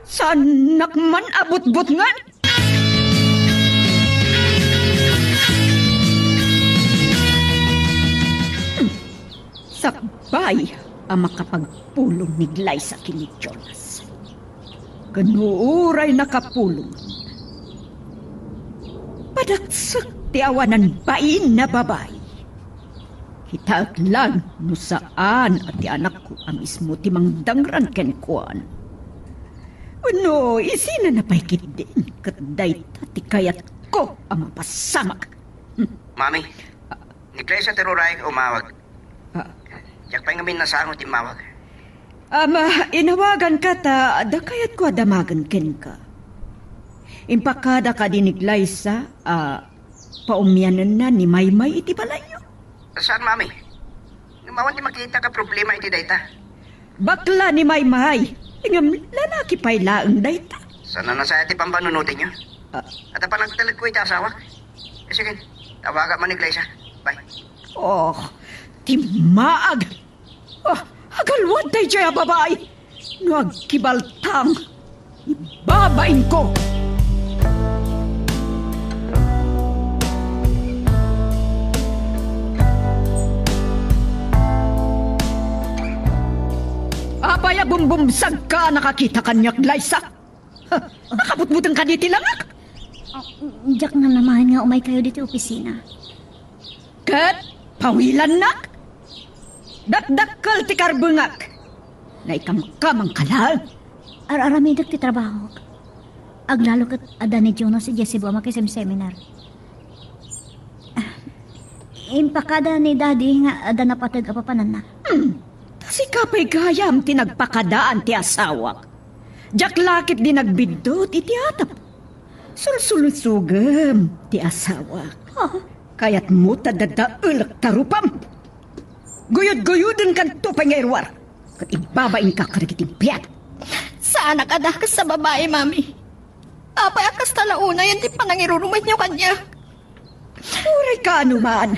saannak man a butbutngen? Sakbay a makapagpulong ni Glyza ken ni Jonas. Ken no uray nakapulong, padaksek ti awanan bain a babai. Kitaek laeng no saan a ti anakko a mismo ti mangdangran kenkuana. Wenno, isinana pay ketdin ket dayta ti kayatko a mapasamak. Mami, ni Glyza ti ruray nga umawag. Ah. Diak pay ngamin nasango ti immawag. Ama, inawaganka ta adda kayatko a damagen kenka. Impakada kadi ni Glyza a paummianenna ni Maymay iti balayyo? Saan, Mami? Ngem awan ti makita nga problema iti dayta. Bakla ni Maymay, ngem lalaki pay laeng dayta. Saan a nasaya ti pampanunotenyo? Ah. Adda panagtalekko iti asawak. Eh, sige, tawagak man ni Glyza. Bye. Oh, timmaag! Ah, agalwad daydiay a babai! No agkibaltang, ibabainko! Apay a bumbumsagka a nakakita kaniak, Glyza? Ha, nakabutbuteng kadi ti langak? Ah, diak nalamaen nga umaykayo ditoy opisina. Ket pawilannak? Dakdakkel ti karbengak. Naikamkamangka laeng. Ar-aramidek ti trabahok. Aglalo ket adda ni Jonas idiay Cebu a makisemseminar. Ah, impakada ni Daddy nga adda napateg a papananna. Hmm. Ta sika pay gayam ti nagpakadaan ti asawak. Diak la ketdi nagbiddut iti atap. Sulsulusogem ti asawak. Ah. Kayatmo ta dadaelek ta rupam? Guyod-guyodenkanto pay nga iruar, ket ibabainka kadagiti biag. Saanak a dakes a babai, Mami. Apay a kasta la unay ti panangirurumayyo kaniak? Uray kaano man,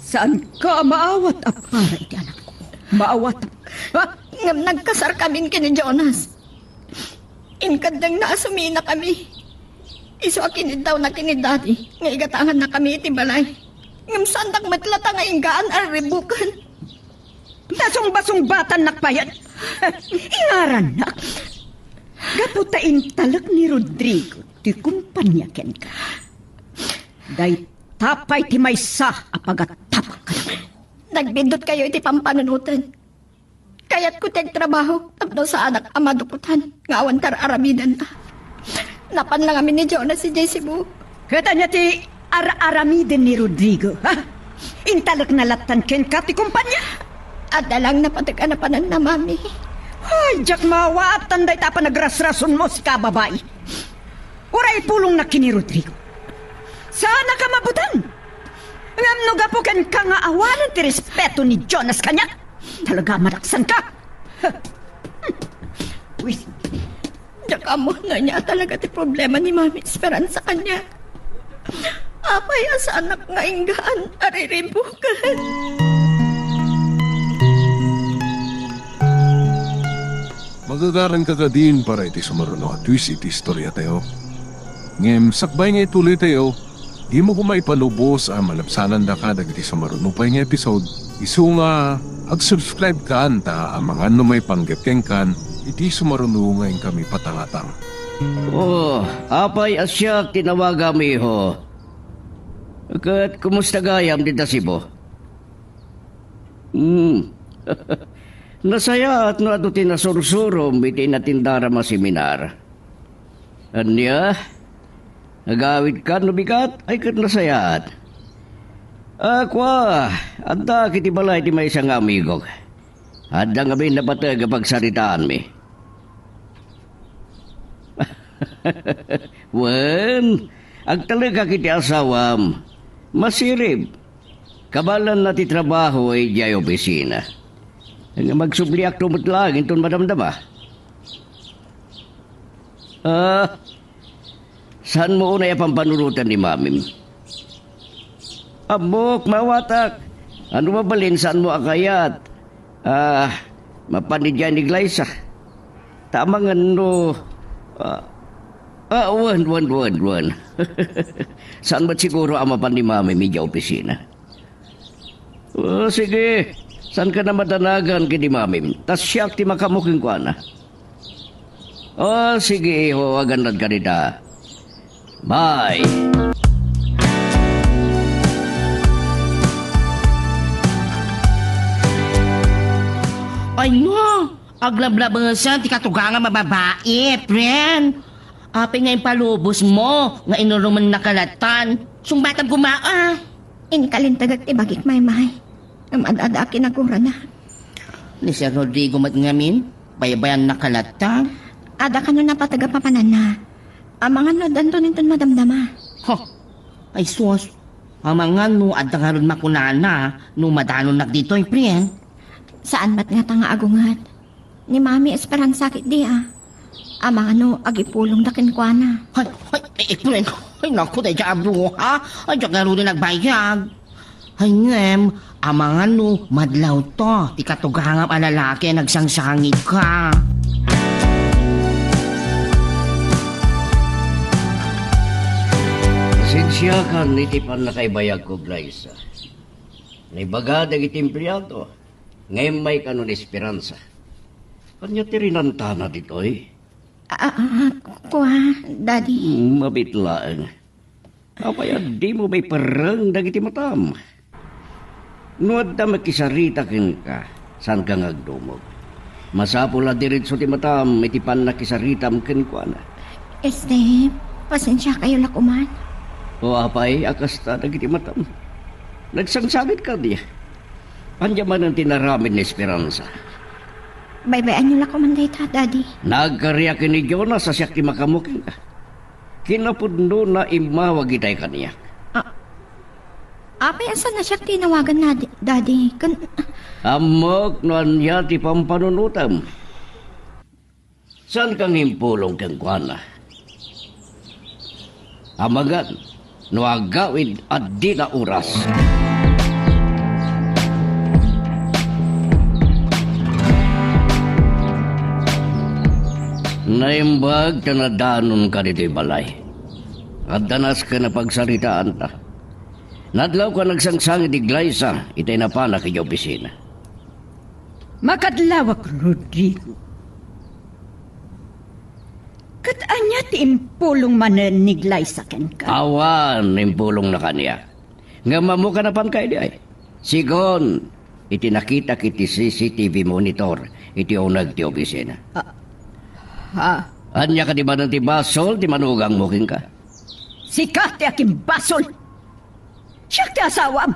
saanka a maawat a para iti anakko. Maawat. Ha? Ngem nagkasarkamin ken ni Jonas. Inkeddengna a suminakami. Isu a kiniddawna ken ni Daddy nga igatangannakami iti balay. Ngem saandak met latta nga inggaan a riribuken. Nasungbasungbatan nak payen. Ingarannak. Gapu ta intalek ni Rodrigo ti kumpania kenka. Dayta pay ti maysa a pagatapak. Nagbiddutkayo iti pampanunoten. Kayatko ti agtrabaho tapno saanak a madukotan nga awan ti ar-aramidenna. Napan la ngamin ni Jonas idiay Cebu. Ket ania ti ar-aramiden ni Rodrigo, ha? Intalekna lattan kenka ti kumpania? Adda laeng napateg a napananna, Mami. Ay, diak maawatan dayta a panagrasrasonmo, sika a babai. Uray ipulongnak ken ni Rodrigo. Saanak a mabuteng. Ngem no gapu kenka nga awanen ti respeto ni Jonas kaniak, talaga a madaksanka. Uy. Diak ammo no ania talaga ti problema ni Mami Esperanza kaniak. Apay a saanak nga inggaan a riribuken. Magagaranka kadin para iti sumaruno a twist iti istoriatayo. Ngem sakbay nga ituloytayo, dimo koma ipalubos a malabsanandaka dagiti sumaruno pay nga episode. Isu nga, ag-subscribe kan ta amangan no maipanggep kenkan iti sumaruno nga inkami patangatang. Oh, apay a siak ti nawagam, iho? Ket kumusta gayam dita Cebu? Hmm. Nasayaat no adu ti nasursurom iti inatindaram a seminar. Ania? Agawidkan no bigat, ay ket nasayaat. A, kua, addaak iti balay ti maysa nga amigok. Adda ngamin napateg a pagsaritaanmi. Wen, agtalekak iti asawam. Masirib. Kabaelanna ti trabaho idiay opisina. Nga magsubliakto met laeng inton madamdama. Ah, saanmo unay a pampanunotan ni mamim? Ammok, maawatak. No mabalin, saanmo a kayat a mapan idiay ni Glyza? Ta amangan no, ah, ah, wen, wen, wen, wen. Saan met siguro a mapan ni mamim idiay opisina? O, sige. Saanka a madanagan ken ni mamim? Ta siak ti makaammo kenkuana. O, sige, iho, agannadka dita. Bye. Ay, no! Aglablabesen ti katugangam a babai, friend. Apay nga impalubosmo nga inurumennaka latta? Sungbatam koma, a. Inkalintagek ti bagik, Maymay. Ngem ad-adda a kinagurana. Ni Sir Rodrigo met ngamin, baybayannaka latta? Adda kano napateg a papananna. Amangan no addanto inton madamdama. Huh! Ay sus! Amangan no adda ngarud makunana no madanonnak ditoy, friend. Saan met ngata nga agunget? Ni Mami Esperanza ketdi a. Amangan no agipulongda kenkuana. Ay, ay, ay, friend. Ay, naku, daydiay a bruha. Ay, diak ngaruden agbayag. Ay, ngem, amangan no madlawto ti katugangam a lalaki a nagsangsangitko. Pasensiakan iti pannakaibayagko, Glyza. Naibaga dagiti empleado nga immay kano ni Esperanza. Ania ti rinantana ditoy? Ah, ah, kua, Daddy. Hmm, mabiit laeng. Apay a dimo maiperreng dagiti matam? No adda makisarita kenka, saanka nga agdumog. Masapul a diretso ti matam iti pannakisaritam kenkuana. Este, pasensiakayo la koman. O apay a kasta dagiti matam? Nagsangsangit kadi. Ania manen ti inaramid ni Esperanza? Baybay-anyo la koman dayta, Daddy. Nagkariak ken ni Jonas a siak ti makaammo kenka. Kinapudnona immawag itay kaniak. A-, apay a saan a siak ti inawaganna, Daddy? Ken... Ammok no ania ti pampanunotem. Saanka nga impulong kenkuana? Amangan no agawid a dina oras. Naimbag ta nadanonka ditoy balay. Adda nasken a pagsaritaanta. Nadlawko a nagsangsangit ni Glyza itay napanak idiay opisina. Makadlawak, Rodrigo. Ket ania ti impulong manen ni Glyza kenka? Awan impulongna kaniak. Ngem ammoka napanka idiay. Sigun iti nakitak iti C C T V monitor iti uneg ti opisina. Ah, ah. Ania kadi manen ti basol ti manugangmo kenka? Sika ti agimbasol! Siak ti asawam!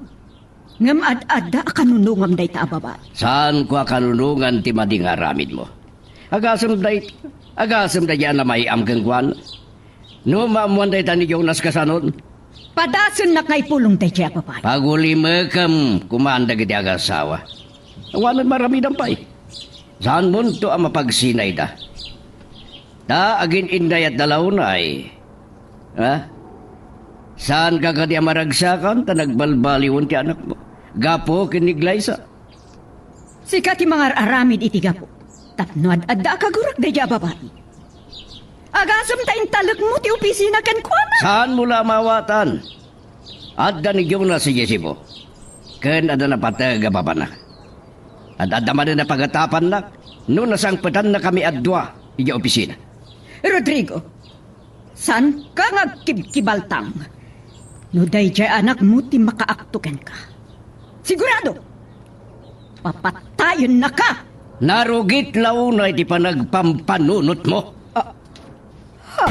Ngem ad-adda a kanunongam dayta a babai. Saanko a kanunongan ti madi nga aramidmo. Agasem day-, agasem daydiay a namay-am kenkuana. No maammoan dayta ni Jonas, kasanon? Padasennak nga ipulong daydiay a babai. Pagulimekem koman dagiti agasawa. Awanen maramidam pay. Saanmonto a mapagsinayda. Ta agin-innayatda la unay. Ha? Saanka kadi a maragsakan ta nagbalbaliwen ti anakmo gapu ken ni Glyza? Sika ti mangar-aramid iti gapu tapno ad-adda a kagurak daydiay a babai. Agasem ta intalekmo ti opisina kenkuana. Saanmo la a maawatan. Adda ni Jonas idiay Cebu, ken adda napateg a babana. Ad-adda manen a pagatapannak no nasangpetannakami a dua idiay opisina. Rodrigo, saanka nga agkibkibaltang. No daydiay anakmo ti makaakto kenka, sigurado, papatayennaka! Narugit la unay ti panagpampanunotmo. Ah, ha?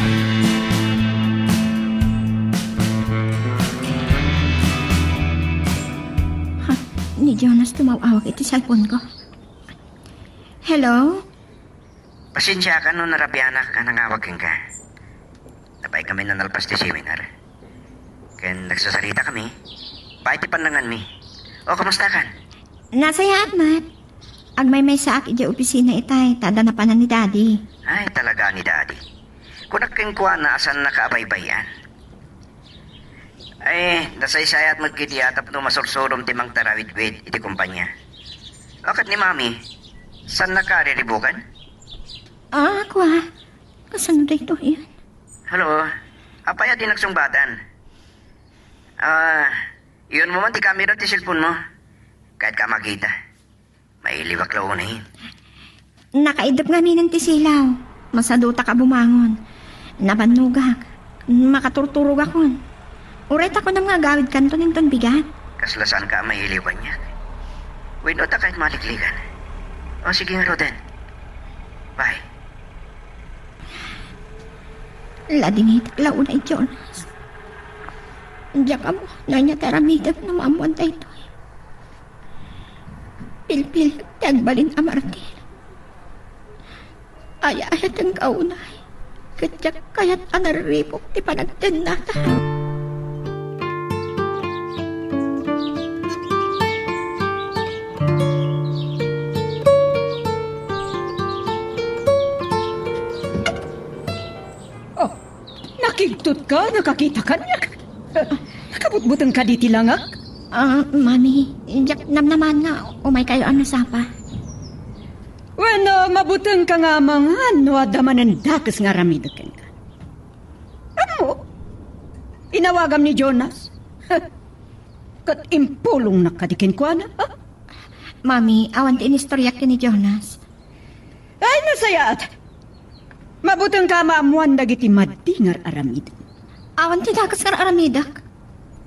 Jonas, tumaw-awag iti cellphone ko. Hello? Pasensiakan no narabianak a nangawag kenka. Napaikami a nalpas ti seminar. Ken nagsasaritakami. Baet ti pannanganmi. O, kumustakan? Nasayaat met. Agmaymaysaak idiay opisina itay, ta adda napanan ni Daddy. Ay, talaga ni Daddy. Kunak kenkuana a saannaka a baybay-an. Ay, nasaysayaat met ketdi a tapno masursurom ti mangtarawidwid iti kompania. O, ket ni Mami, saannaka a riribukan? Ah, kua. Kasano daytoyen? Hello? Apay a di nagsungbatan? Ah, iunmo man ti kamera ti cellphone mo. Kayatka a makita. Mailiwak la unay. Nakaidep ngamin ti silaw. Masadutak a bumangon. Nabannogak. Makaturturogakon. Uray ta kunam nga agawidkanton inton bigat. Kasla saanka a mailiw kaniak? Wenno ta kayat maliklikan? O, sige ngaruden. Bye. Ladingitak la unay, Jonas. Diak ammo no ania ti aramidek no maammoan daytoy. Pilpilek ti agbalin a martir. Ay-ayatenka unay, ket diak kayat a nariribuk ti panagdennata. Oh, nakigtotka, nakakita kaniak. Nakabutbutengka ditoy langak? Ah, Mami, diak namnamaan nga umaykayo a nasapa. Wenno, mabutengka nga amangan no adda manen dakes nga aramidek kenka. Ammo, inawagam ni Jonas. Ket impulongnak kadi kenkuana, ha? Mami, awan ti inistoriak ken ni Jonas. Ay, nasayaat! Mabutengka a maammoan dagiti madi nga ar-aramidem. Awan ti dakes nga ar-aramidek.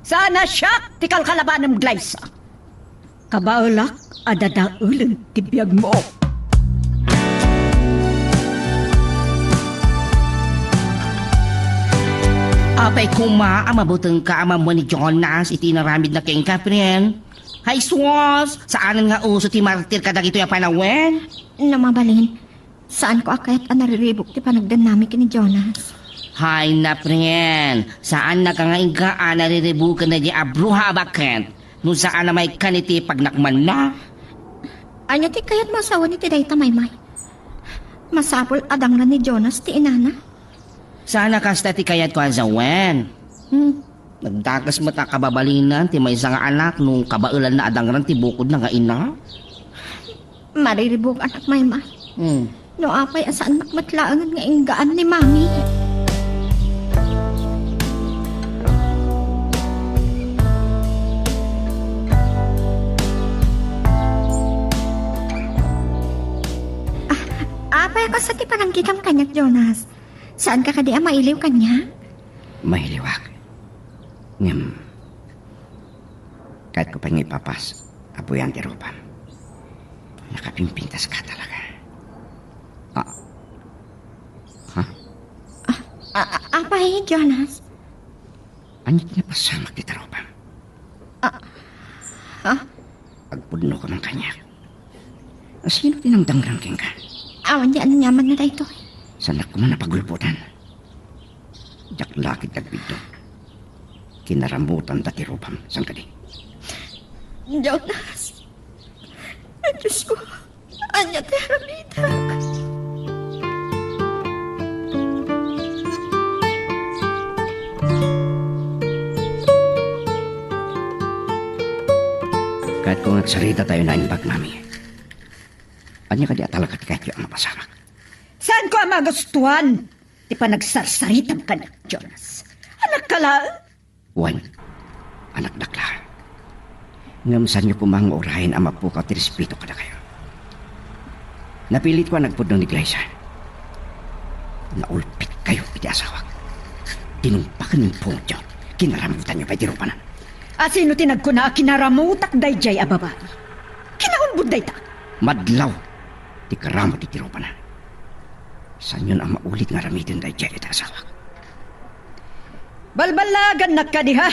Saan a siak ti kalkalabanem, Glyza. Kabaelak a dadaelen ti biagmo. Apay koma a mabutengka a maammoan ni Jonas iti inaramidna kenka, friend? Hay sus! Saanen nga uso ti martir kadagitoy a panawen? No mabalin, saanko a kayat a nariribuk ti panagdennami ken ni Jonas. Hay na, friend, saannaka nga inggaan a riribuken daydiay a bruha a baket no saan a maikkan iti pagnakmanna. Ania ti kayatmo a sawen iti dayta, Maymay? Masapul a dangran ni Jonas ti inana. Saan a kasta ti kayatko a sawen. Hmm. Nagdakes met a kababalinan ti maysa nga anak no kabaelanna a dangran ti bukodna nga ina. Mariribukanak, Maymay. Hmm. No apay a saannak met laengen nga inggaan ni Mami. Ah, apay a kasta ti panangkitam kaniak, Jonas? Saanka kadi a mailiw kaniak? Mailiwak. Ngem, kayatko pay nga ipapas a puyan ti rupam. Nakapimpintaska talaga. Ah. Ha? Ah, ah, apay, Jonas? Ania ti napasamak ti tarupam? Ah, ha? Agpudnoka man kaniak. Sino ti nangdangran kenka? Awan ti aniamanna daytoy. Saannak koma a pagulbotan. Diak la ketdi agbiddut. Kinaramutanda ti rupam. Saan kadi? Jonas. Ay, Diyos ko. Ania ti aramidek? Kayatko nga agsaritatayo naimbag, Mami. Ania kadi a talaga ti kayatyo a mapasamak? Saanko a magustuan ti panagsarsaritam kaniak, Jonas. Anakka laeng? Wen, anakdak laeng. Ngem saanyo koma nga urayen a mapukaw ti respeto kadakayo. Napilitko a nagpudno ni Glyza. Naulpitkayo iti asawak. Tinumpaken ni pungotyo. Kinaramutanyo pay ti rupana. A sino ti nagkuna a kinaramutak daydiay a babai? Kinaulbod dayta. Madlaw ti karamut iti rupana. Saanyon a maulit nga aramiden daydiay iti asawak. Balballagannak kadi, ha?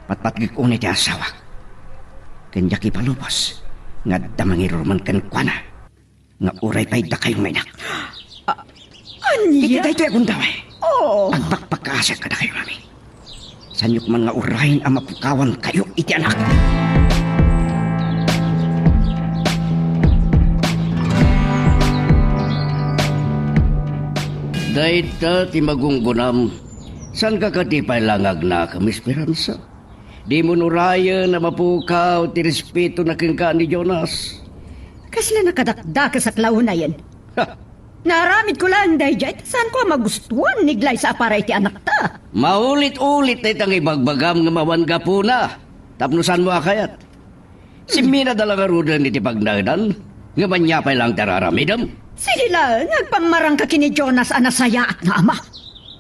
Patpatgek unay ti asawak. Ken diak ipalubos nga adda mangiruruman kenkuana nga uray pay dakayo nga innak. A-, ania? Iti daytoy a gundaway, oh, agpakpakaasiak kadakayo, mami. Saanyo man nga urayen a mapukawankayo iti anak. Dayta ti magunggunam. Saanka kadi pay la nga agnakem, Esperanza? Dimo urayen a mapukaw ti respetona kenka ni Jonas. Kasla nakadakdakesak la unayen? Ha! Naaramidko laeng daydiay ta saanko a magustuan ni Glyza a para iti anakta. Maulit-ulit dayta nga ibagbagam ngem awan gapuna tapno saanmo a kayat. Simminada la ngaruden iti pagnaedan ngem ania pay laeng ti ar-aramidem? Sige laeng nga agpammarangka ken ni Jonas a nasayaat nga ama.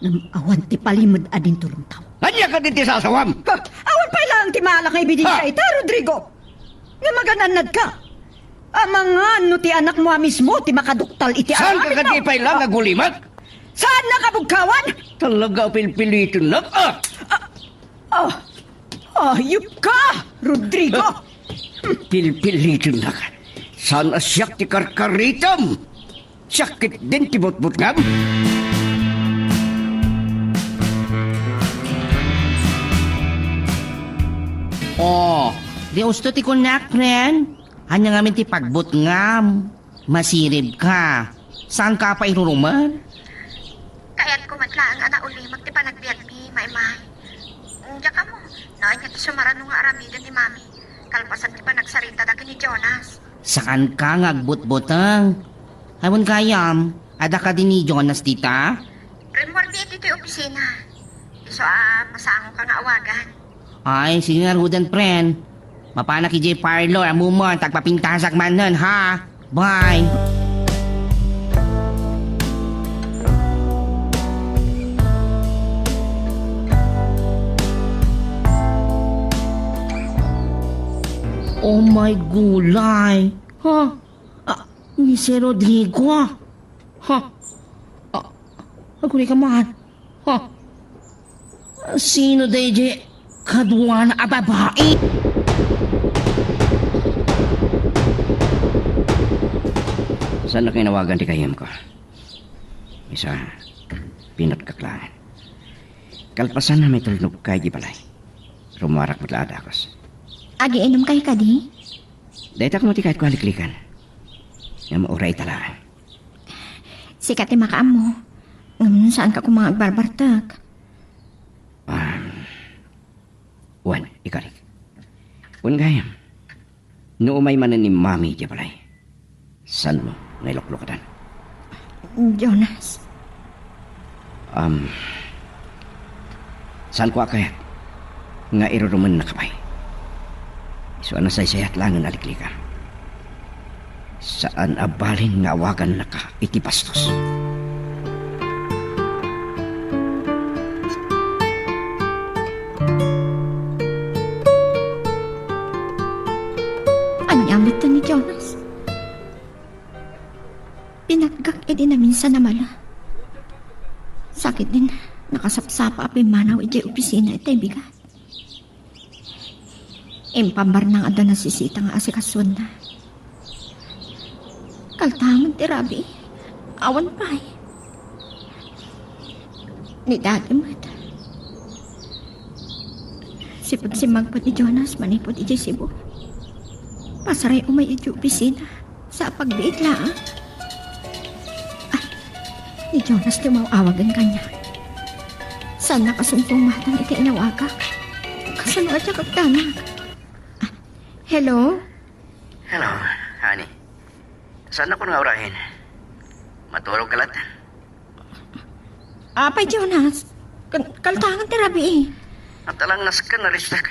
Ngem awan ti palimed a dintulongtaw. Ania kadi ti sasawam? Ha! Awan pay laeng ti maalak nga ebidensya ita, Rodrigo. Nga maganannadka. Amangan no ti anakmo a mismo ti makaduktal iti aramidmo. Saanka kadi pay la nga agulimek? Saannak a bugkawan? Talaga a pilpilitennak, ah! Ah, ah, ayupka, Rodrigo! Pilpilitennak. Saan a siak ti karkaritem? Siak ketdin ti butbutngam. Oh, di usto ti kunak, friend. Ania ngamin ti pagbutngam? Masiribka. Saanka pay irurumen? Kayatko met laeng a naulimek ti panagbiagmi, Maymay. Diak ammo no ania ti sumarano nga aramiden ni Mami kalpasan ti panagsaritada ken ni Jonas. Saanka nga agbutbuteng. Awan gayam, adda kadi ni Jonas dita? Rimmuardi iti toy opisina. Isu a masangoka nga awagan. Ay, sige ngaruden, friend. Mapanak idiay parlor, ammom, ta agpapintasak manen, ha? Bye. Oh my gulay. Ha? Ah, ni Sir Rodrigo. Ha? Ah, aguri ka man. Ha? Sino daydiay kaduana a babai? Saannak nga inawagan ti gayyemko? Isu a, pinatgak laeng. Kalpasan a maitulnogka idiay balay, rummuarak met la a dakes. Agiinumkayo kadi? Dayta koma ti kayatko a liklikan. Ngem uray ita laeng. Sika ti makaammo. Ngem saanka koma nga agbarbartek. Ah, wen, ikarik. Wen gayam, no umay manen ni Mami idiay balay, saanmo nga iluklukatan? Jonas. Um, saanko a kayat nga irurumennaka pay. Isu a nasaysayat laengen a liklikam. Saan a balin nga awagannaka iti bastos. Ania met ni Jonas? Pinatgak idi naminsan a mala. Sakit din, nakasapsapa a pimmanaw idiay opisina itay bigat. Impambarna nga adda nasisita nga asikasuenna. Kaltangan ti rabii. Awan pay. Ni Daddy met. Sipagsimmagpet ni Jonas manipud idiay Cebu. Pasaray umay idiay opisina. Sa pagbiit laeng. Ah, ni Jonas ti umaw-awagen kaniak. Saannak a sungsungbatan iti inawagak. Kasano a diak agdanag? Ah, hello? Hello, honey. Saannakon nga urayen? Maturogka latta? Apay, Jonas? Kal-, kaltangan ti rabii. At alang nasken a ristek.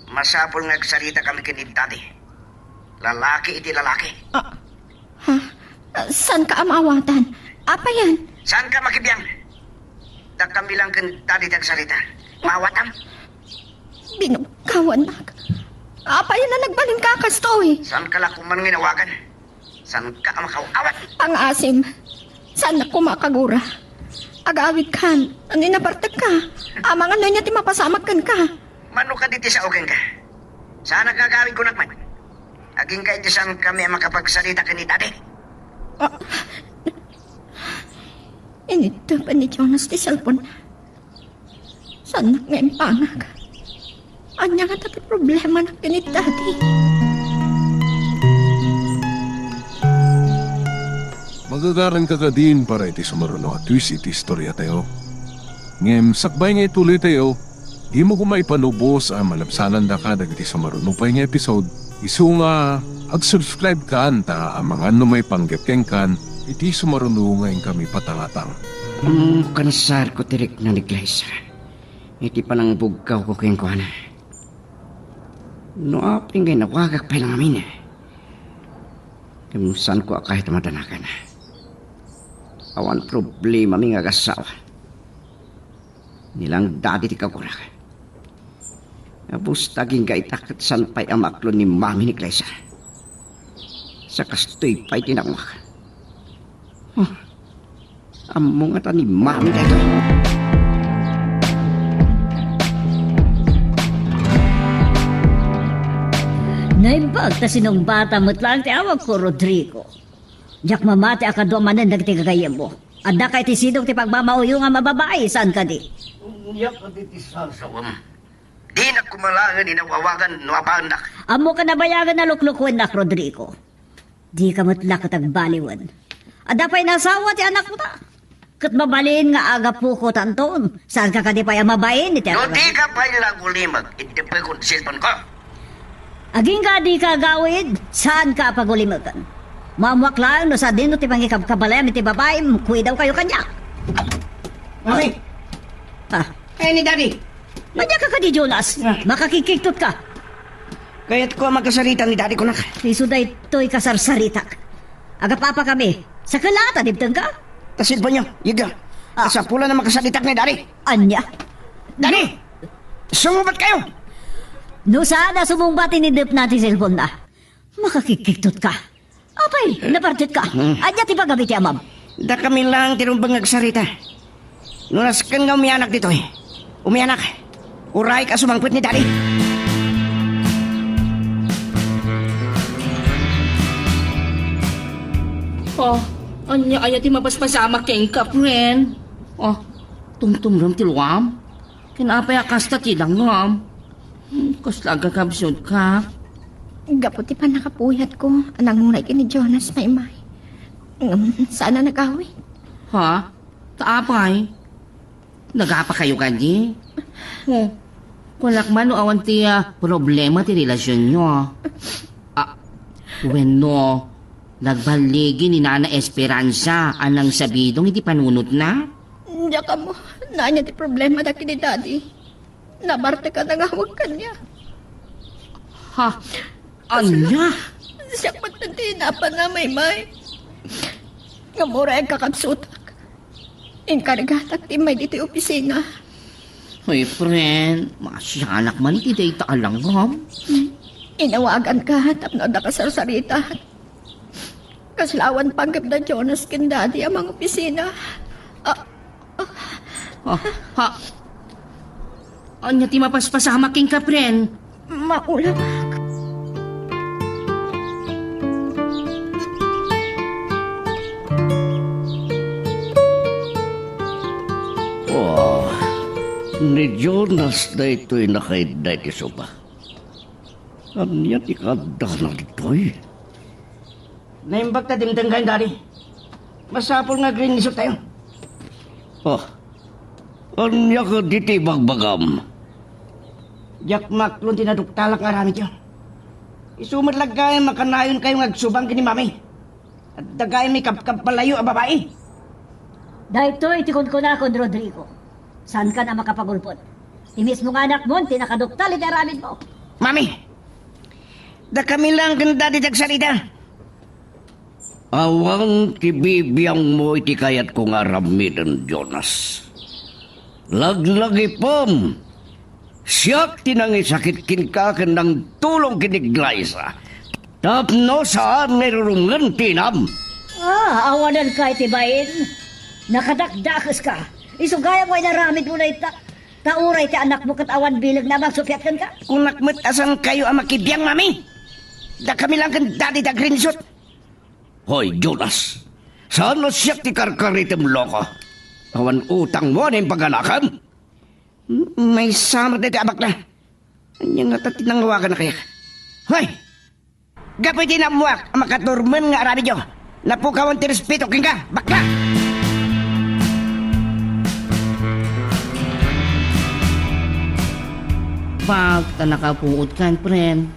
Masapul nga agsaritakami ken ni Daddy. Lalaki iti lalaki. Ah, ha? Ah, saanka a maawatan? Apayen? Saanka makibiang? Dakami lang ken Daddy ti agsarita. Maawatam? Binugkawannak. Apayen a nagbalinka kastoy? Saanka la koma nga inawagan? Saanka a makaw-awat? Ang asim. Saannak koma a kagura. Agawidkan. Ania, nabartekka? Amangan no ania ti mapasamak kenka. Mano kadi ti sao kenka? Saan a gagawid kunak man? Agingga iti saankami a makapagsarita ken ni Daddy. Ah, inidtoy pay ni Jonas ti cellphone-na. Saannak nga impangag. Ania ngata ti problemanak ken ni Daddy? Magagaranka kadin para iti sumaruno a twist iti istoriatayo. Ngem sakbay nga ituloytayo, dimo koma ipanubos a malabsanandaka dagiti sumaruno pay nga episode. Isu nga, ag-subscribe kan ta amangan no maipanggep kenkan iti sumaruno nga inkami patangatang. Ammoka a nasayaat ti rikna ni Glyza iti panangbugkawko kenkuana. No apay nga inawagak pay la ngamin, ngem saanko a kayat a madanagan. Awan problemami nga agassawa. Ni lang Daddy ti kagurak. Apos ta agingga ita ket saan pay a maaklon ni Mami ni Glyza. Sa kastoy pay ti naungak. Huh. Ammo ngata ni Mami daytoy. Naimbag ta sinungbatan met laeng ti awagko, Rodrigo. Diak mamati a kadua manen dagiti gagayyemmo. Adda kay ti sidong ti pagmamauyo nga mababai, saan kadi? Ania kadi ti sarsawem? Dinak koma laengen inawawagan no apaandak. Ammoka a nabayagen a luklukuennak, Rodrigo. Dika met la ket agbaliwen. Adda pay nga asawa ti anakmo ta. Ket mabalin nga agapuko ta anton, saanka kadi pay a mabain iti... No dika pay la agulimeg, iddepekon ti cellphone-ko. Agingga dika agawid, saanka a pagulimeken. Maammoak laeng no sadino ti pangikabkabalayam iti babaim, kuidawkayo kaniak. Mami! Ah. Ay, ni Daddy! Ania ka kadi, Jonas? Ah. Makakikiktot ka. Kayatko a makasarita ni Daddy, kunak. Isu daytoy kasarsaritak. Agapapakami. Sakella ta dimtengka? Ta cellphone-yo, yegga. Ah. Kasapulan a makasaritak ni Daddy. Ania? Daddy! Sumungbatkayo! No saan a sumungbat, inidepna ti cellphone-na. Makakikiktot ka. Apay, napartit ka. Hmm. Ania ti bagam iti amam? Dakami laeng ti rumbeng nga agsarita. No nasken nga umianak ditoy, umianak. Uray ka sumangpet ni Daddy. Oh, ania aya ti mapaspasamak kenka, friend? Oh, tumtumrem ti luam? Ken apay a kasta ti langam? Hmm, kasla agkakabsut ka? Gapu ti pannakapuyatko a nanguray ken ni Jonas, Maymay. Ngem saan a nagawid. Ha? Ta apay? Nagapakayo kadi? Oh, kunak man no awan ti, ah, problema ti relasionyo. Ah, wenno, nagballigi ni Nana Esperanza a nangsabidong iti panunotna? Diak ammo no ania ti problema da ken ni Daddy. Nabartek a nangawag kaniak. Ha? Ania? Siak met ti inapanna, Maymay. Ngem uray agkakabsutak, inkargatak ti immay ditoy opisina. Ay, friend, maasianak man iti dayta a langam. Inawaganka tapno adda kasarsaritak. Kasla awan panggep da Jonas ken Daddy a mangopisina. Ah, ah, ha? Ania ti mapaspasamak kenka, friend? Maulawak. Oh, ni Jonas daytoy nakaidda iti sopa. Ania ti kaaddana ditoy? Naimbag ta dimtengkayon, Daddy. Masapul nga agrinisyotayo. Ah, ania kadi ti ibagbagam? Diak maaklon ti naduktalak nga aramidyo. Isu met la gayam a kanayonkayo nga agsubang ken ni Mami. Adda gayam ikabkabpalayo a babai. Daytoy ti kunkunakon, Rodrigo. Saankan a makapagulpot. Ti mismo nga anakmon ti nakaduktal iti aramidmo. Mami! Dakami laeng ken Daddy ti agsarita. Awan ti bibiangmo iti kayatko nga aramiden, Jonas. Laglagipem! Siak ti nangisakit kenka ken nangtulong ken ni Glyza tapno saan nga irurumngen ti inam. Ah, awananka iti bain. Nakadakdakeska. Isu gayam nga inaramidmo dayta. Ta uray ti anakmo ket awan bilegna a mangsuppiat kenka. Kunak met a saankayo a makibiang, Mami. Dakami laeng ken Daddy ti agrinsut. Hoy, Jonas. Saan a siak ti karkaritem, loko? Awan utangmo a naimbag a nakem? Maysa met daytoy a bakla. Ania ngata ti nangawagan a kayak? Hoy! Gapu iti naammoak a makaturmen nga aramidyo, napukawan ti respeto kenka, bakla! Bag ta nakapuot kan, pren.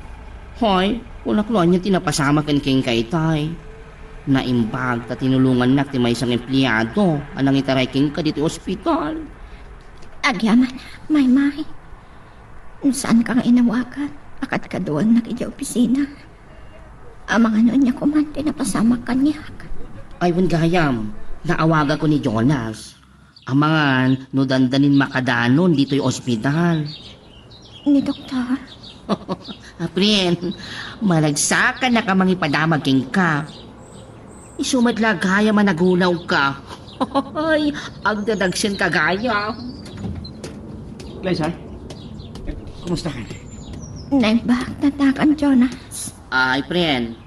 Hoy, kunak no ania ti napasamak ken kenka itay. Naimbag ta tinulongannak ti maysa nga empleyado a nangitaray kenka ditoy ospital. Agyaman, Maymay. No saanka nga inawagan, pakadkaduannak idiay opisina. Amangan no ania koma ti napasamak kaniak. Ay, wen gayam, naawagakon ni Jonas. Amangan no dandanin makadanon ditoy ospital. Ni doktor? Aprin, maragsakanak a mangipadamag kenka. Isu met la gayam a nagulawka. Ay, agdadagsenka gayam. Liza, kumusta ka? Naimbag, natakan, Jonas. Ay, pren,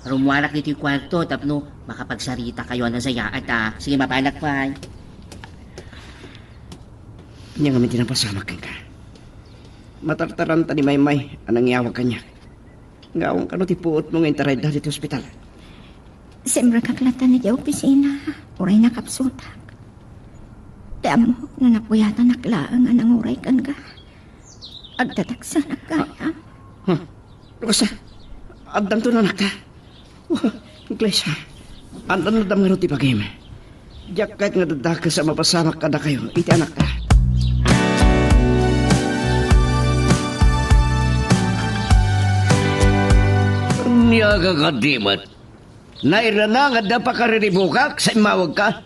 rummuarak ditoy kuarto tapno makapagsaritakayo a nasayaat, a. Sige, mapanak pay. Ania ngamin ti napasamak kenka? Matartaranta ni Maymay a nangyawag kaniak. Nga awan kano ti puotmo nga intarayda ditoy ospital. Simrekak latta idiay opisina, uray nakapsutak. Ti ammok no napuyatanak laeng a nanguray kenka. Agdadagsanak gayam. Huh. Lukas, addanto anakta. Oh, Iglesia, addan ngarud ti bagim. Diak kayat nga dadakes a mapasamak kadakayo iti anakta. Ania nga kadi met? Nairana nga adda pakariribukak sa immawagka?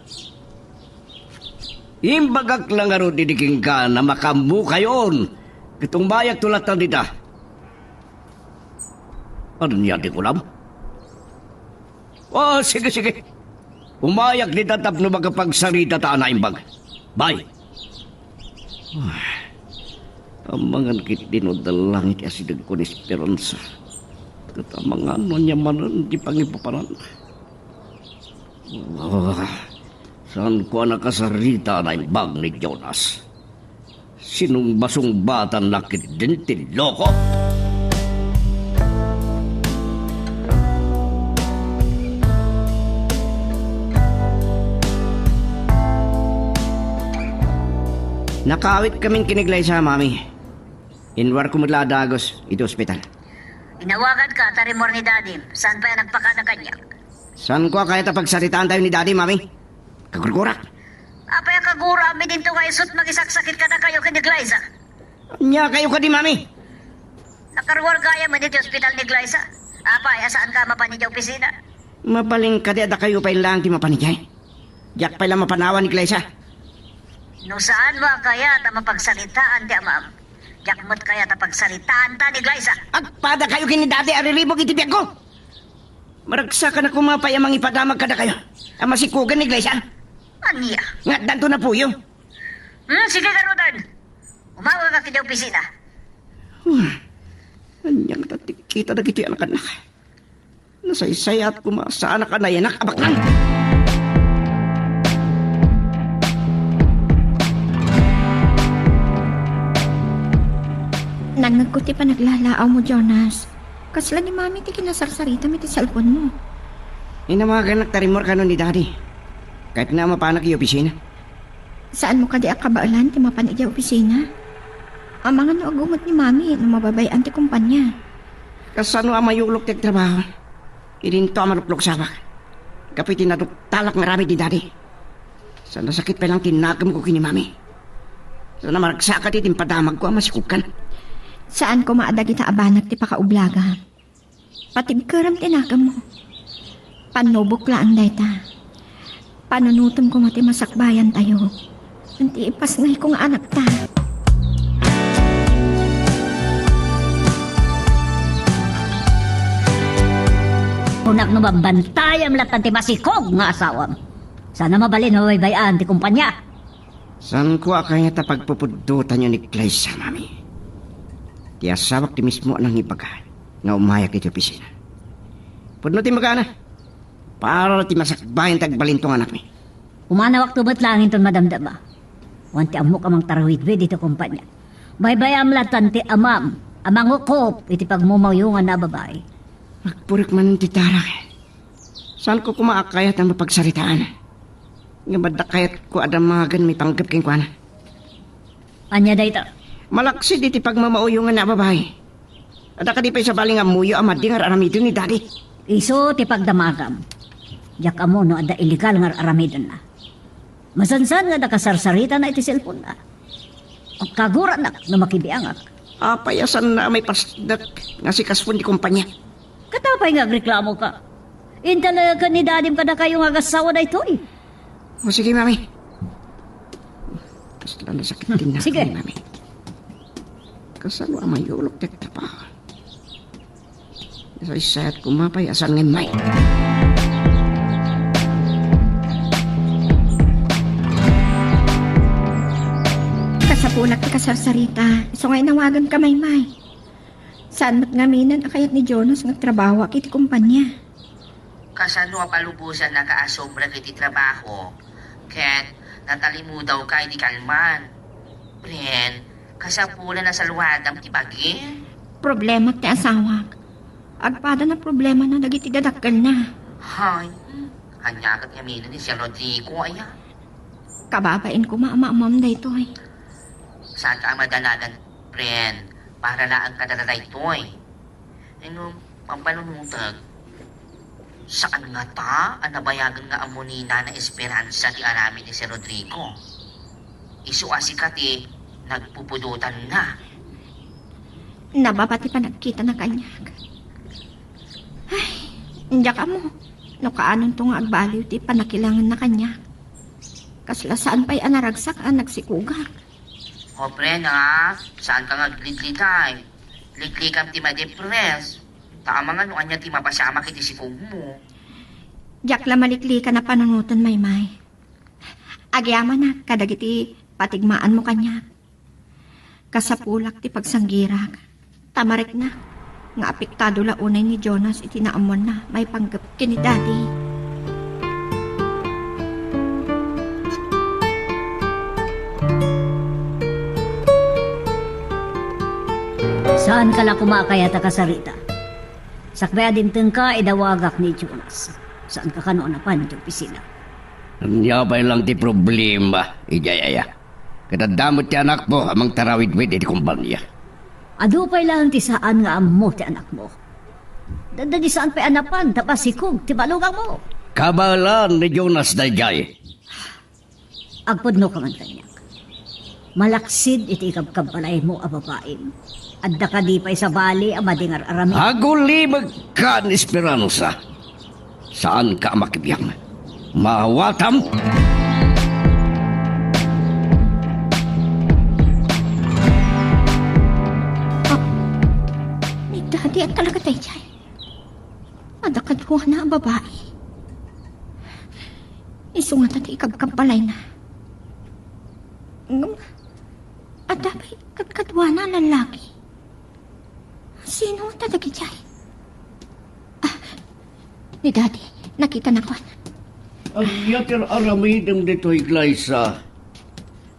Imbagak la ngarud idi kenka a makaammokayon ket umayakto latta dita. Ania ti kunam? Oh, sige, sige. Umayak dita tapno makapagsaritata a naimbag. Bye. Ay, amangan ketdin no adda langit ti asidegko ni Esperanza. Ket amangan no ania manen ti pangipapanan. Oh, saanko a nakasarita a naimbag ni Jonas. Sinungbasungbatan la ketdin ti loko. Nakaawit kamin ken ni Glyza, Mami. Inwarko met la a dagus iti ospital. Inawaganka ta rimmuar ni Dadim. Saan pay a nagpakada kaniak? Saanko a kayat a pagsaritaantayo ni Daddy, Mami? Kagurgurak. Apay a kaguraam idinto nga isut' mangisaksakit kadakayo ken ni Glyza? Ania kayo kadi, Mami? Nakaruar gayam iti ospital ni Glyza. Apay a saanka a mapan idiay opisina? Mabalin kadi a dakayo pay laeng ti mapan idiay? Diak pay la mapan awan ni Glyza. No saanmo a kayat a mapagsaritaan ti amam, diak met kayat a pagsaritaanta ni Glyza. Agpadakayo ken ni Daddy a riribuk iti biagko. Maragsakanak koma pay a mangipadamag kadakayo a masikugan ni Glyza. Ania? Nga addanto napuyo. Hmm, sige, garuden. Umawagak idiay opisina. Huh. Ania ngata ti kita dagiti anak-anak? Nasaysayat koma, saanak a nayanak a baknang. Nangngegko ti panaglalaawmo, Jonas. Kasla ni Mami ti kinasarsaritam iti cellphone-mo? Inawaganak ta rimmuar kano ni Daddy. Kayatna a mapanak idiay opisina. Saanmo kadi a kabaelan ti mapan idiay opisina? Amangan no agunget ni Mami no mababay-an ti kompania. Kasano a mayulok ti agtrabaho? Idinto a malukluksawak. Gapu iti naduktalak nga aramid ni Daddy. Saan a sakit pay laeng ti nakemko ken ni Mami. Saan a maragsakat iti impadamagko a masikugkan. Saan koma a dagita a banag ti pakaublaga. Patibkerem ti nakemmo. Pannubok laeng dayta. Panunotem koma ti masakbayantayo. Iti ipasngayko nga anakta. Kunak no babantayam latta ti masikog nga asawam. Saan a mabalin a mabaybay-an ti kompania. Saanko a kayat a pagpupuddotanyo ni Glyza, Mami. Ti asawak ti mismo a nangibaga nga umayak iti opisina. Pudno ti magana. Para ti masakbayan ti agbalin ti anakmi. Umanawakto met laeng inton madamdama. Wen ti ammok a mangtarawidwid iti kompania. Baybayam lattan ti amam a mangukop iti pagmumayunganna a babai. Agpurek manen ti tarak. Saanko koma a kayat a mapagsaritaan. Ngem adda kayatko a damagen maipanggep kenkuana. Ania dayta? Malaksid iti pagmamauyonganna a babai. Adda kadi pay sabali nga ammoyo a madi nga ar-aramiden ni Daddy? Isu ti pagdamagam. Diak ammo no adda illegal nga ar-aramidenna. Masansan nga adda kasarsaritana iti cellphone-na. Kaguranak no makibiangak. Apay a saanna a maipasdek nga asikasoen ti kompania? Ket apay nga agreklamoka? Intalayagan ni Dadim kadakayo nga agassawa daytoy. O, sige, Mami. Kasla nasakit ti Sige. Mami. Kasano a mayulok ti agtapa? Nasaysayat koma pay a saan nga immay. Kasapunak ti kasarsarita, isu nga inawaganka, Maymay. Saan met ngamin a kayat ni Jonas nga agtrabahoak iti kompania. Kasano a palubosannak a asubra iti trabaho ket natalimudawka idi kalman? Pren, kasapulan a saluadam ti bagim. Problema ti asawak. Agpada na problemana dagiti dadakkelna. Hay, ania ket ngamin ni Sir Rodrigo, aya? Kababain koma a maammoam daytoy. Saanka a madanagan, pren, para laeng kadata daytoy. Ngem, pampanunotek, saan ngata a nabayagen nga ammo ni Nana Esperanza ti aramid ni Sir Rodrigo? Isu a sika ti nagpupudotanna. Nababa ti panagkitana kaniak. Ay, diak ammo no kaanonto nga agbaliw ti pannakilanganna kaniak. Kasla saan pay a naragsak a nagsikogak. O, pren, a, saanka nga agligligay. Liklikam ti madepres. Ta amangan no ania ti mapasamak iti sikogmo. Diak la maliklikan a panunoten, Maymay. Agyamanak kadagiti patigmaanmo kaniak. Kasapulak ti pagsanggirak. Ta mariknak nga apektado la unay ni Jonas iti naammoanna maipanggep ken ni Daddy. Saanka la koma a kayat a kasarita. Sakbay a dimtengka, idawagak ni Jonas. Saanka kano a napan iti opisina? Ania pay laeng ti problema, idiay aya? Ket adda met ti anakmo a mangtarawidwid iti kompania. Adu pay laeng ti saan nga ammo ti anakmo. Dadadi saan pay a napan ta pasikog ti balugangmo. Kabaelan ni Jonas daydiay. Agpudnoka man kaniak. Malaksid iti ikabkabbalaymo a babaim. Adda kadi pay sabali a madi nga ar-aramid? Agulimekkan, Esperanza. Saanka a makibiang. Maawatam. Ah, ni Daddy a talaga daydiay. Adda kaduana a babai. Isu ngata ti ikabkabbalayna. Ngem, adda pay kadkaduana a lallaki. Sino ngata dagidiay? Ah, ni Daddy, nakitanakon. Ania ti ar-aramidem ditoy, Glyza?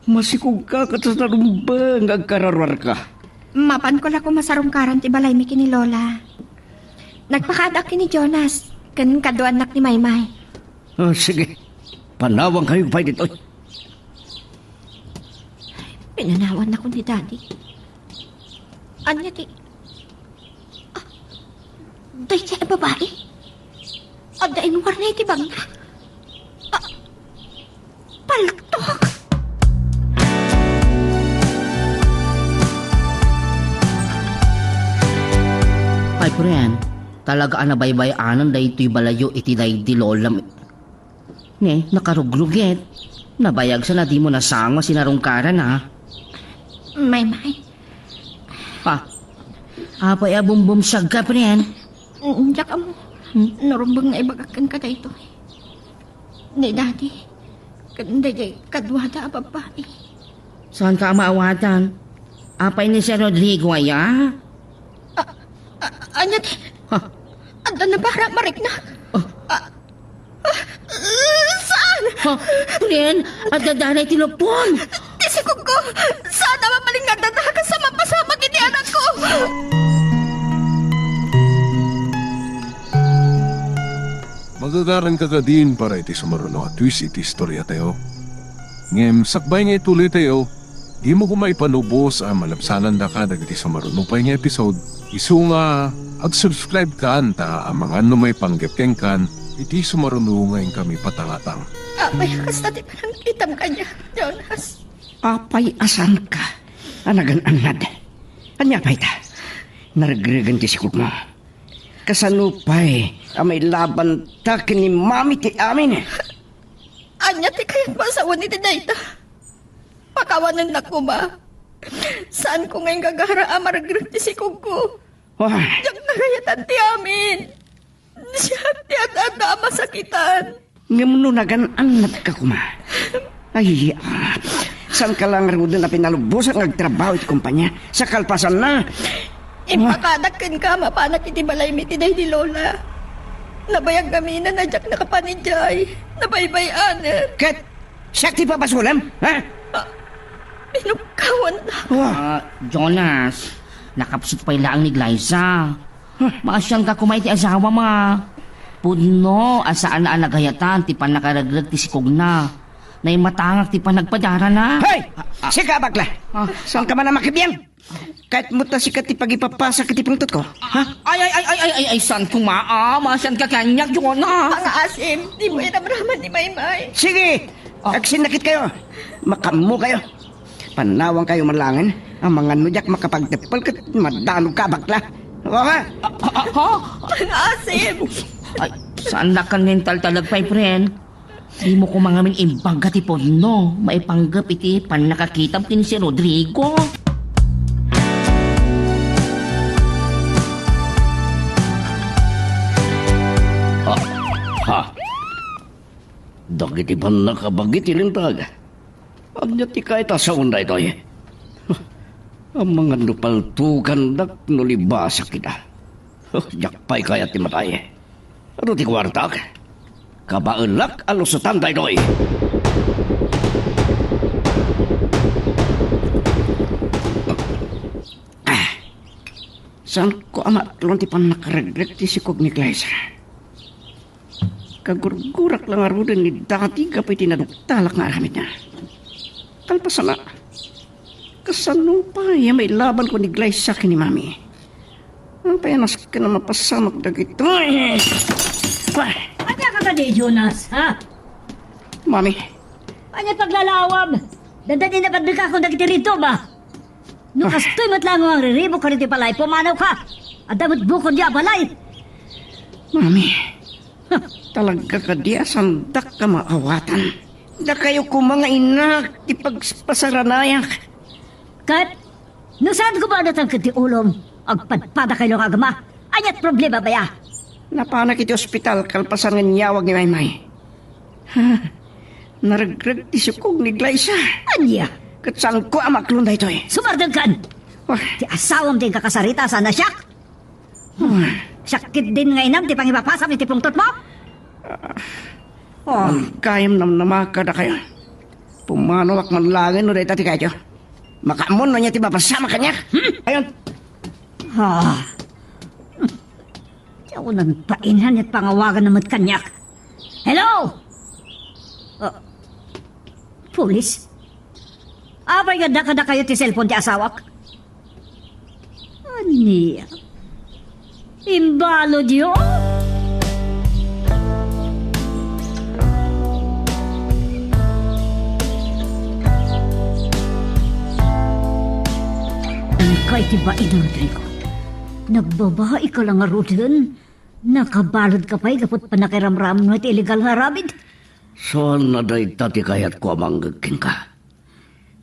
Masikogka ket sa narumbeng nga agkararuarka. Mapanko la koma sarungkaran ti balaymi ken ni Lola. Nagpakaadak ken ni Jonas, ken kaduannak ni Maymay. Ah, sige. Panawankayo pay ditoy. Pinanawannakon ni Daddy. Ania ti Ah, daydiay a babai? Adda inwarna iti bagna? Ah, paltok! Ay, pren, talaga a nabaybay-anan daytoy balayyo iti daydi lolam. Ne, nakarugrugit. Nabayag sa na dimo nasango a sinarungkaran, a. Maymay. Ha? Apay a bumbumsagka, pren? Mm, diak ammo. Hmm? Narumbeng nga ibagak kenka daytoy. Ni Daddy, ken daydiay kaduada a babbai. Saanka a maawatan? Apay ni Sir Rodrigo aya? A-, a-, ania ti? Ha? Adda nabara a marikna? Ah. A-, ah, saan? Ha? Pren, adda danay ti lupon. Ti sikogko, saan a mabalin nga adda kas a mapasamak iti anakko. Magagaranka kadin para iti sumaruno a twist iti istoriatayo. Ngem sakbay nga itulitayo, dimo koma ipanubos a malabsanandaka dagiti sumaruno pay nga episode. Isu nga, ag-subscribe kan ta amangan no maipanggep kenkan iti sumaruno nga inkami patangatang. Apay a kasta ti panangkitam kaniak, Jonas? Apay a saanka a nagan-annad? Ania pay ta? Naregregen ti sikogmo. Kasano pay a mailabanta ken ni Mami ti amin? Ania ti kayatmo a sawen iti dayta? Pakawanennak koma. Saanko nga inggagara a maregreg ti sikogko. Wah. Diak nagayatan ti amin. Siak ti adda a masakitan. Ngem no nagan-annadka koma. Ay, ah, saanka la ngaruden a pinalubosan nga agtrabaho iti kompania sa kalpasanna? Impakadak kenka a mapanak iti balaymi ti daydi Lola. Nabayag ngamin a diak nakapan idiay. Nabaybay-anen. Ket siak ti pabasolem, ha? Ah, pinukkawan na. Wah. Ah, Jonas, nakapsut pay laeng ni Glyza. Maasianka koma iti asawam a pudno a saan a nagayatan ti pannakaregreg ti sikogna. Naimatangak ti panagpadarana. Hoy! Ah, ah. Sika, bakla! Ah. Saanka man a makibiang? Kayatmo ta sika ti pagipapasak iti pungtotko? Ha? Ay, ay, ay, ay, ay, ay, ay, saan koma, ah? Maasianka kaniak, Jonah. Pangaasim, dimo iramraman ni Maymay. Sige! Ah. Agsinnakitkayo. Makaammokayo. Panawankayo man laengen, amangan no diak makapagteppel ket madanogka a bakla. Wa nga? Ah, ah, ah, ha? Pangaasim! Ay, saannak ken intaltalek pay, friend. Dimo koma ngamin imbagga ti pudno, maipanggep iti pannakakitam ken ni Sir Rodrigo. Ah, ha? Dagiti pannakabagi ti lintag. Ania ti kayat a sawen daytoy? Amangan no paltugandak no libasak ida. Diak pay kayat ti matay. Adu ti kuartak? Kabaelak a lusotan daytoy. Ah, saanko a matlon ti pannakaregreg ti sikog ni Glyza. Kagurgurak la ngaruden ni dati gapu iti naduktalak nga aramidna. Kalpasanna, kasano pay a mailabanko ni Glyza ken ni Mami? Apay a nasken a mapasamak dagitoy? Ah! Ania ka kadi, Jonas, ha? Mami. Ania paglalawam? Dandani napaddekakon dagiti rito ba? No kastoy met laeng nga agriribuk kadagiti balay, pumanawka. Adda met bukodyo a balay. Mami, talaga kadi a saandak a maawatan? Dakayo koma nga innak ti pagpasaranayak. Ket, no saan koma a natangked ti ulom, agpadpadakayo nga agama. Ania't problema, baya? Napanak iti ospital kalpasan nga inyawag ni Maymay. Ha? Naregreg ti sikog ni Glyza. Ania? Ket saanko a maklon daytoy. Sumardengkan! Ah. Ti asawam ti inkakasarita, saan a siak? Ah. Siak ketdin nga inam ti pangipapasam iti pungtotmo? Ah. Oh. Gayam namnama kadakayo. Pumanawak man laengen no dayta ti kayatyo. Makaammo no ania ti mapasamak kaniak. Hmm? Ayon. Ah. Ti awanan painan ket pangawaganna met kaniak. Hello? Ah, pulis? Apay nga adda kadakayo ti cellphone ti asawak? Ania? Imbaludyo? Inkay ti bain, Rodrigo. Nagbabaika la ngaruden. Nakabaludka pay gapu ti pannakairamramno iti illegal nga aramid? Saan a dayta ti kayatko a manggeg kenka.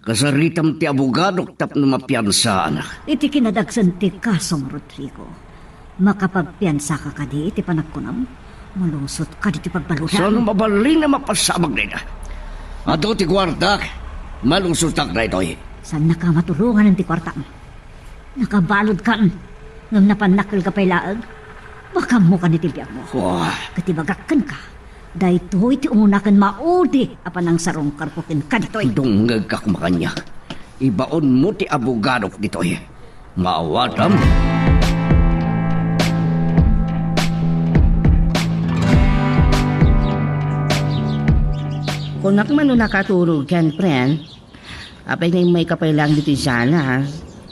Kasaritam ti abogadok tapno mapiansaanak. Iti kinadagsen ti kasom, Rodrigo, makapagpiansaka kadi iti panagkunam? Malusot kadi ti pagbaludam? Saan a mabalin a mapasamak dayta? Adu ti kuartak. Malusotak daytoy. Saannaka a matulongan ti kuartam. Nakabaludkan, ngem napannakkelka pay laeng. Bakammo kaniak ti biagmo. Wah. Ket ibagak kenka, daytoy ti umuna ken maudi a panangsarungkarko kenka ditoy. Dungngegka koma kaniak. Ibaonmo ti abogadok ditoy. Maawatam. Kunak man no nakaturogkan, friend. Apay nga immayka pay laeng ditoy sala, ha?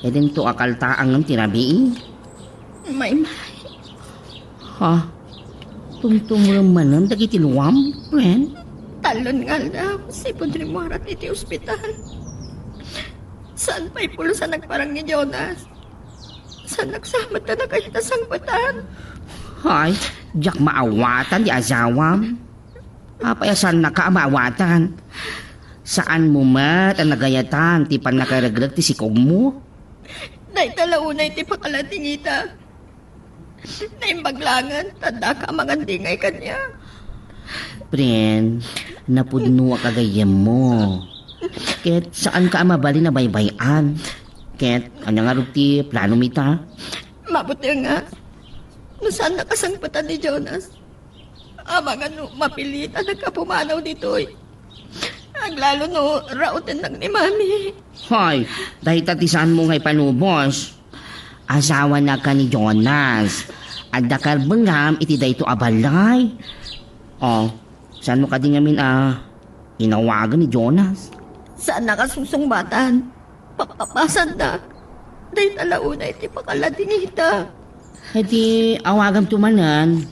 Idinto a kaltaangen ti rabii? Maymay. Ha? Tungtungrem manen dagiti luam, friend? Talon nga aldaw, sipud rimmuarak iti ospital. Saan pay pulos a nagparang ni Jonas? Saan nagsamet ta nakayat a sangpetan? Hay, diak maawatan ti asawam. Apay a saannaka a maawatan? Saanmo met a nagayatan ti pannakaregreg ti sikogmo? Dayta la unay ti pakaladingita. Naimbag laengen, ta addaka a mangandingay kaniak. Friend, napudnoak a gayyemmo. Ket saanka a mabalin a baybay-an. Ket ania ngarud ti planom ita? Mabuti nga, no saannaka sangpetan ni Jonas. Amangan no mapilit a nagpumanaw ditoy. Aglalo no raotennak ni Mami. Hoy, dayta ti saanmo nga ipanubos. Asawanaka ni Jonas. Adda karbengam iti daytoy a balay. Oh, saanmo kadi ngamin a inawagan ni Jonas? Saannaka sungsungbatan. Pakpapasandak. Dayta la unay ti pakaladingita. Iti awaganto manen,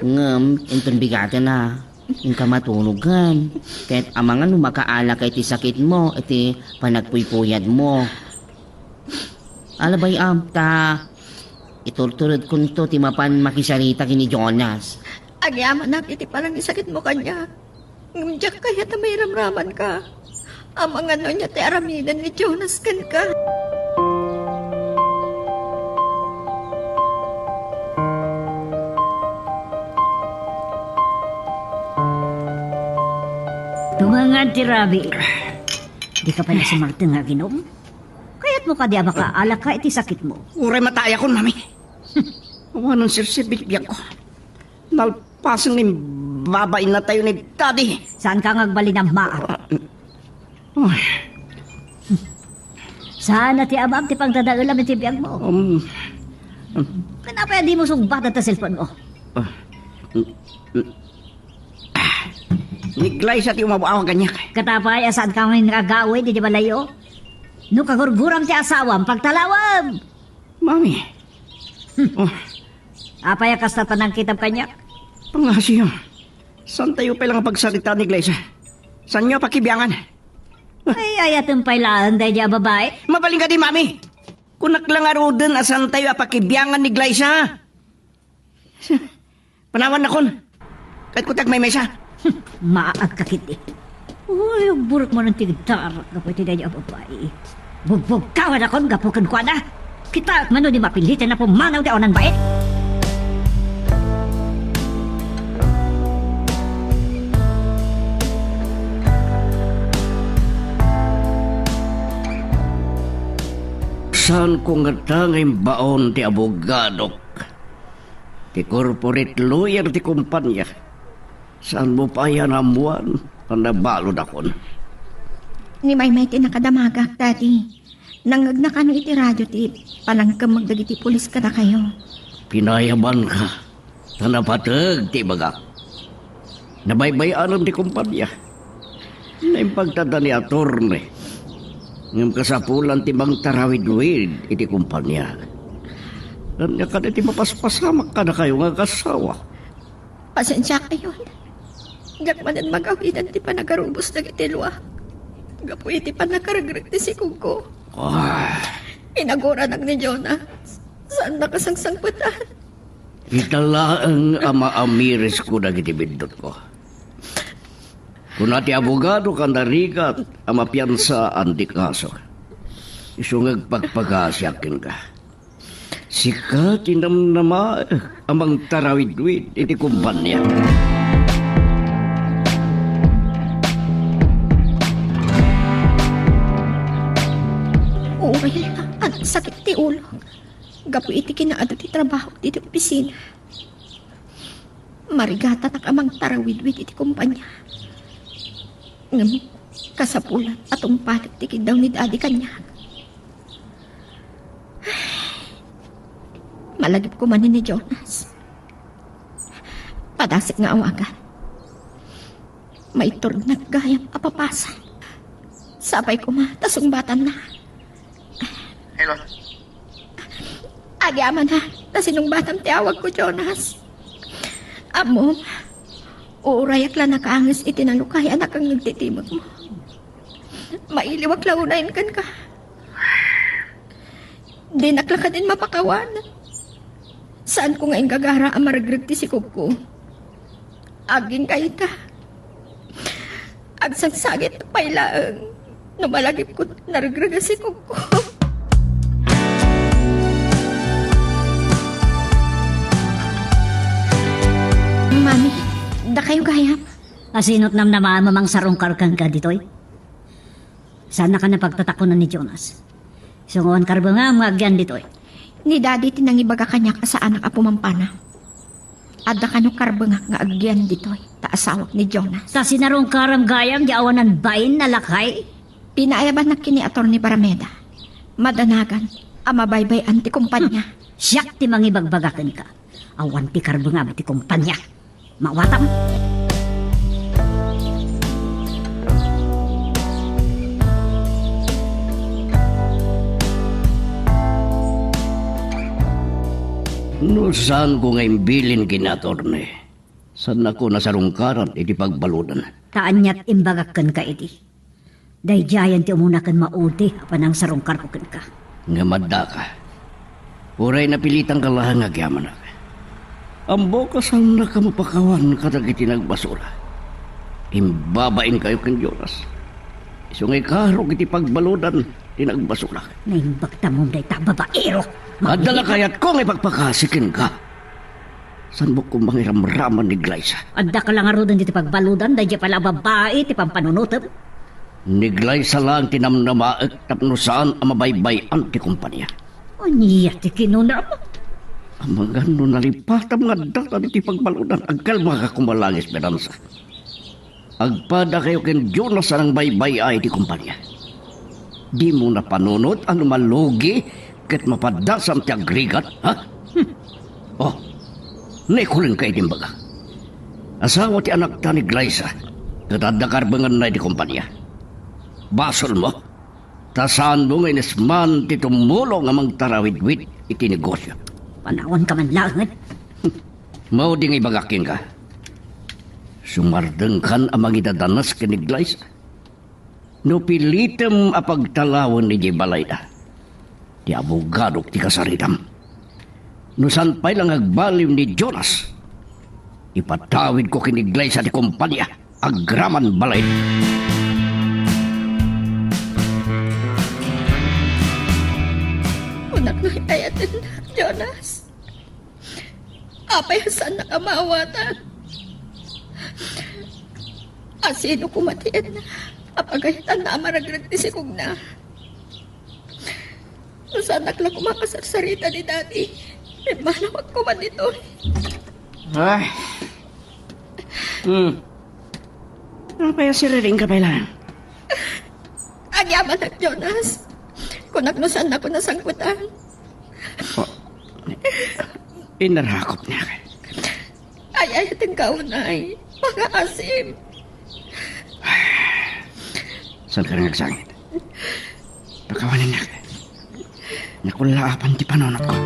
ngem inton bigaten a, inka matunogen. Ket amangan no makaalaka iti sakitmo, iti panagpuypuyatmo. Ala bay-am, ta iturturedkonto ti mapan makisarita ken ni Jonas. Agyamanak iti panangisakitmo kaniak. Ngem diak kayat a mairamramanka. Amangan no ania ti aramiden ni Jonas kenka. Tumangad ti rabii. Dika pay nasumarteng nga aginom? Kayatmo kadi a makaalaka iti sakitmo? Uray matayakon, Mami. Awanen serserbi ti biagko. Nalpasen nga imbabainatayo ni Daddy. Saanka nga agbalin a maat? Ah, ay. Saan a ti amam ti pangdadaelam iti biagmo? Um, um. Ket apay a dimo sungbaten ta cellphone mo? Ah, mm, mm. Ah, ni Glyza ti umaw-awag kaniak. Ket apay a saanka nga agawid iti balayyo? No kagurguram ti asawam, pagtalawem! Mami. Hmm. Oh. Apay a kasta panangkitam kaniak? Pangasio. Saantayo pay la nga pagsaritaan ni Glyza? Saanyo a pakibiangan? Ay, ayaten pay laeng daydi a babai. Mabalin kadi, Mami? Kunak la ngaruden a saantayo a pakibiangan ni Glyza. Panawannakon. Ket kutag maymaysa. Maagka ketdi. Uy, agburek manen ti darak gapu iti daydi a babai. Bugbugtawanakon gapu kenkuana. Kitaek man no di mapiliten a pumanaw ti awanan bait. Saanko ngata nga imbaon ti abogadok. Ti corporate lawyer ti kompania. Saanmo pay a naammoan a nabaludakon? Ni Maymay ti nakadamagak, Daddy. Nangngegnakami iti radio ti panangkemmeg dagiti pulis kadakayo. Pinayabanka, ta napateg ti ibagak. Nabaybay-anem ti kompania. Naimbag ta adda ni attorney. Ngem kasapulan ti mangtarawidwid iti kompania. Ania kadi ti mapaspasamak kadakayo nga agassawa? Pasensiakayon. Diak manen magawidan ti panagarubos dagiti luak gapu iti pannakaregreg ti sikogko. Ah. Inaguranak ni Jonas. Saannak a sangsangpetan. Ita laeng a maamirisko dagiti biddutko. Kuna ti abogado a narigat a mapiansaan ti kaso. Isu nga agpagpagasiak kenka. Sika ti namnamaek a mangtarawidwid iti kompania. Ulok, gapu iti kinaadu ti trabaho ditoy opisina. Marigatanak a mangtarawidwid iti kompania. Ngem, kasapulan a tungpalek ti kiddaw ni Daddy kaniak. Malagip koma ni Jonas. Padasek nga awagan. Maiturdnak gayam a papasan. Sapay koma ta sungbatanna. Hello? Agyamanak ta sinungbatam ti awagko, Jonas. Ammom, uurayak la nakaanges iti nalukay a nakangngeg ti timekmo. Mailiwak la unayen kenka. Dinak la kadin mapakawan. Saanko nga inggagara a maregreg ti sikogko. Agingga ita. Agsangsagit pay laeng no malagipko naregreg a sikogko. Mami, dakayo gayam. Asino ti namnamaem a mangsarungkar kenka ditoy? Saannaka a pagtatakonan ni Jonas. Isu nga awan karbengam nga agyan ditoy. Ni Daddy ti nangibaga kaniak a saanak a pumampana. Adda kano karbengak nga agyan ditoy ta asawak ni Jonas. Ta sinarungkaram gayam di awanan bain a lakay? Pinaayabannak ken ni Attorney Barameda. Madanagan a mabaybay-an ti kompania. Siak ti mangibagbaga kenka. Awan ti karbengam iti kompania. Mawatam. No saanko nga imbilin ken ni Attorney, saannako a sarungkaran iti pagbaludan. Ta aniat imbagak kenka idi? Daydiayen ti umuna ken maudi a panangsarungkarko kenka. Ngem addaka. Uray napilitanka laeng nga agyamanak. Ammok a saannaka a mapakawan kadagiti nagbasura. Imbabainkayo ken Jonas. Isu nga ikaruk iti pagbaludan ti nagbasura. Naimbag tamom dayta a babaero. Adda la kayatko nga ipakpakasi kenka. Saanmo koma nga iramraman ni Glyza? Addaka la ngaruden iti pagbaludan, daydiay pay la a babai ti pampanunotem. Ni Glyza laeng ti namnamaek tapno saan a mabaybay-an ti kompania. Ania ti kinunam? Amangan no nalipatam nga addatan iti pagbaludan, agkalmaka koma laeng, Esperanza. Agpadakayo ken Jonas a nangbaybay-ay iti kompania. Dimo napanunot a no malugi ket mapaddasam ti agrigat, ha? Hmm. Oh, naikulenka iti imbagak. Asawa ti anakta ni Glyza, ket adda karbenganna iti kompania. Basolmo, ta saanmo nga inesman ti tumulong a mangtarawidwid iti negosio. Panawanka man laengen. Maudi nga ibagak kenka. Sumardengkan a mangidadanas ken ni Glyza. No pilitem a pagtalawen idiay balayda, ti abogadok ti kasaritam. No saan pay la nga agbaliw ni Jonas, ipatawidko ken ni Glyza ti kompania agraman balay. Kunak no ay-ayatennak, Jonas. Apay a saannak a maawatan? Asino koma ti enna a pagayatanna a maregreg ti sikogna? No saannak la koma a sarsarita ni Daddy, immanawak koma ditoy. Ay. Hmm. Apay a siriringka pay laeng? Agyamanak, Jonas. Kunak no saannako a sangpetan. Oh. Inarakop niya. Ay, ay, ating kaunay. Pangaasim. Saan ka nang agsangit? Pakawanennak. Nakulaapan ti panunotko.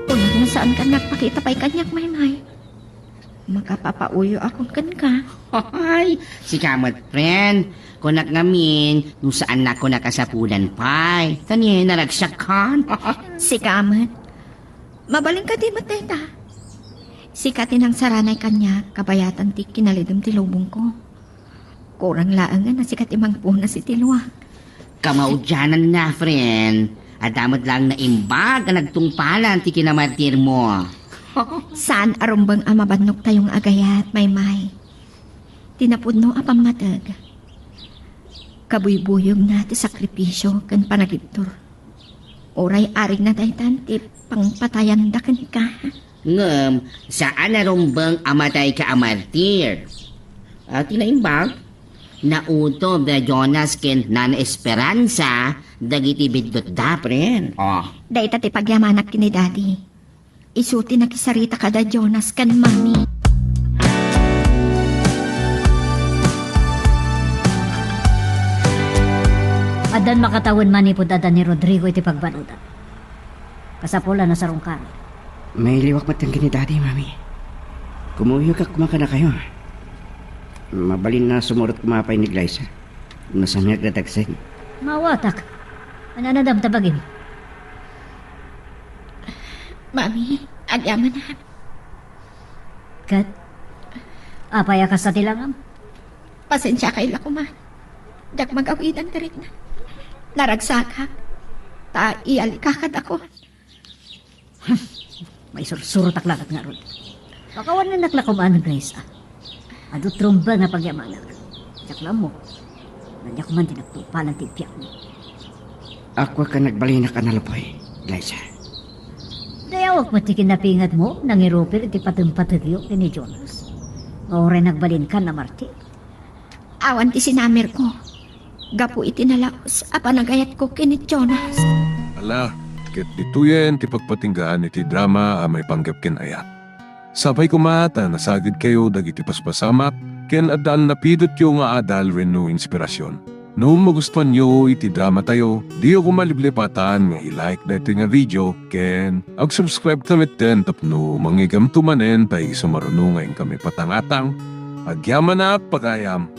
Kunak no saanka a nagpakita pay kaniak, Maymay. Makapapauyoakon kenka. Ay, sika met, friend. Kunak ngamin, no saannak a kasapulan pay. Kaniana ragsakkan. Sika met. Mabalin kadi met dayta? Sika ti nangsaranay kaniak kabayatan ti kinalidem ti lubongko. Kurang laengen a sika ti mangpunas iti luak. Kamaudiananna, friend. Adda met laeng naimbag a nagtungpalan ti kinamartirmo. Saan a rumbeng a mabannogtayo nga agayat, Maymay. Ti napudno a pammateg, kabuybuyogna ti sakripisio ken panagibtur. Uray arigna daytan ti pangpatayanda kenka. Ngem, saan a rumbeng a matayka a martir. A, ti naimbag, nautob da Jonas ken Nana Esperanza dagiti biddutda, pren. Oh. Dayta ti pagyamanak ken ni Daddy. Isu ti nakisarita kada Jonas ken Mami. Addan makatawen manipud adda ni Rodrigo iti pagbaludan. Kasapul a nasarungkaran. Mailiwak met ken ni Daddy, Mami. Kumuyogak koma kadakayo. Mabalin a sumurot koma pay ni Glyza. Nasamiak dagsen. Mawatak. Ania, adda ta bagim? Mami, agyamanak. Ket, apay a kasta ti langam? Pasensiakay la koma. Diak magawidan ti rikna. Naragsakak. Ta iyalikakadakon. Maisursurotak laeng ngarud. Pakawanennak la koma, Grace, a. Adu ti rumbeng a pagyamanak. Diak la ammo. Ania koma ti nagtungpalan ti biagmo. Awan ket nagbalinak a nalupay, Glyza. Dayawak met ti kinapingetmo, nangirupir iti patempategyo ken ni Jonas. Nga uray nagbalinkan a martir. Awan ti sinamirko gapu iti nalaus a panagayatko ken ni Jonas. Ala, ket ditoyen ti pagpatinggaan iti drama a maipanggep ken ayat. Sapay koma ta nasagidkayo dagiti paspasamak ken adda a napidutyo nga adal wenno inspirasyon. No magustuanyo iti dramatayo, diyo koma liplipatan nga i-like daytoy nga video ken ag-subscribe ta metten tapno mangigamto manen ta isu maruno nga inkami patangatang. Agyamanak pagayam.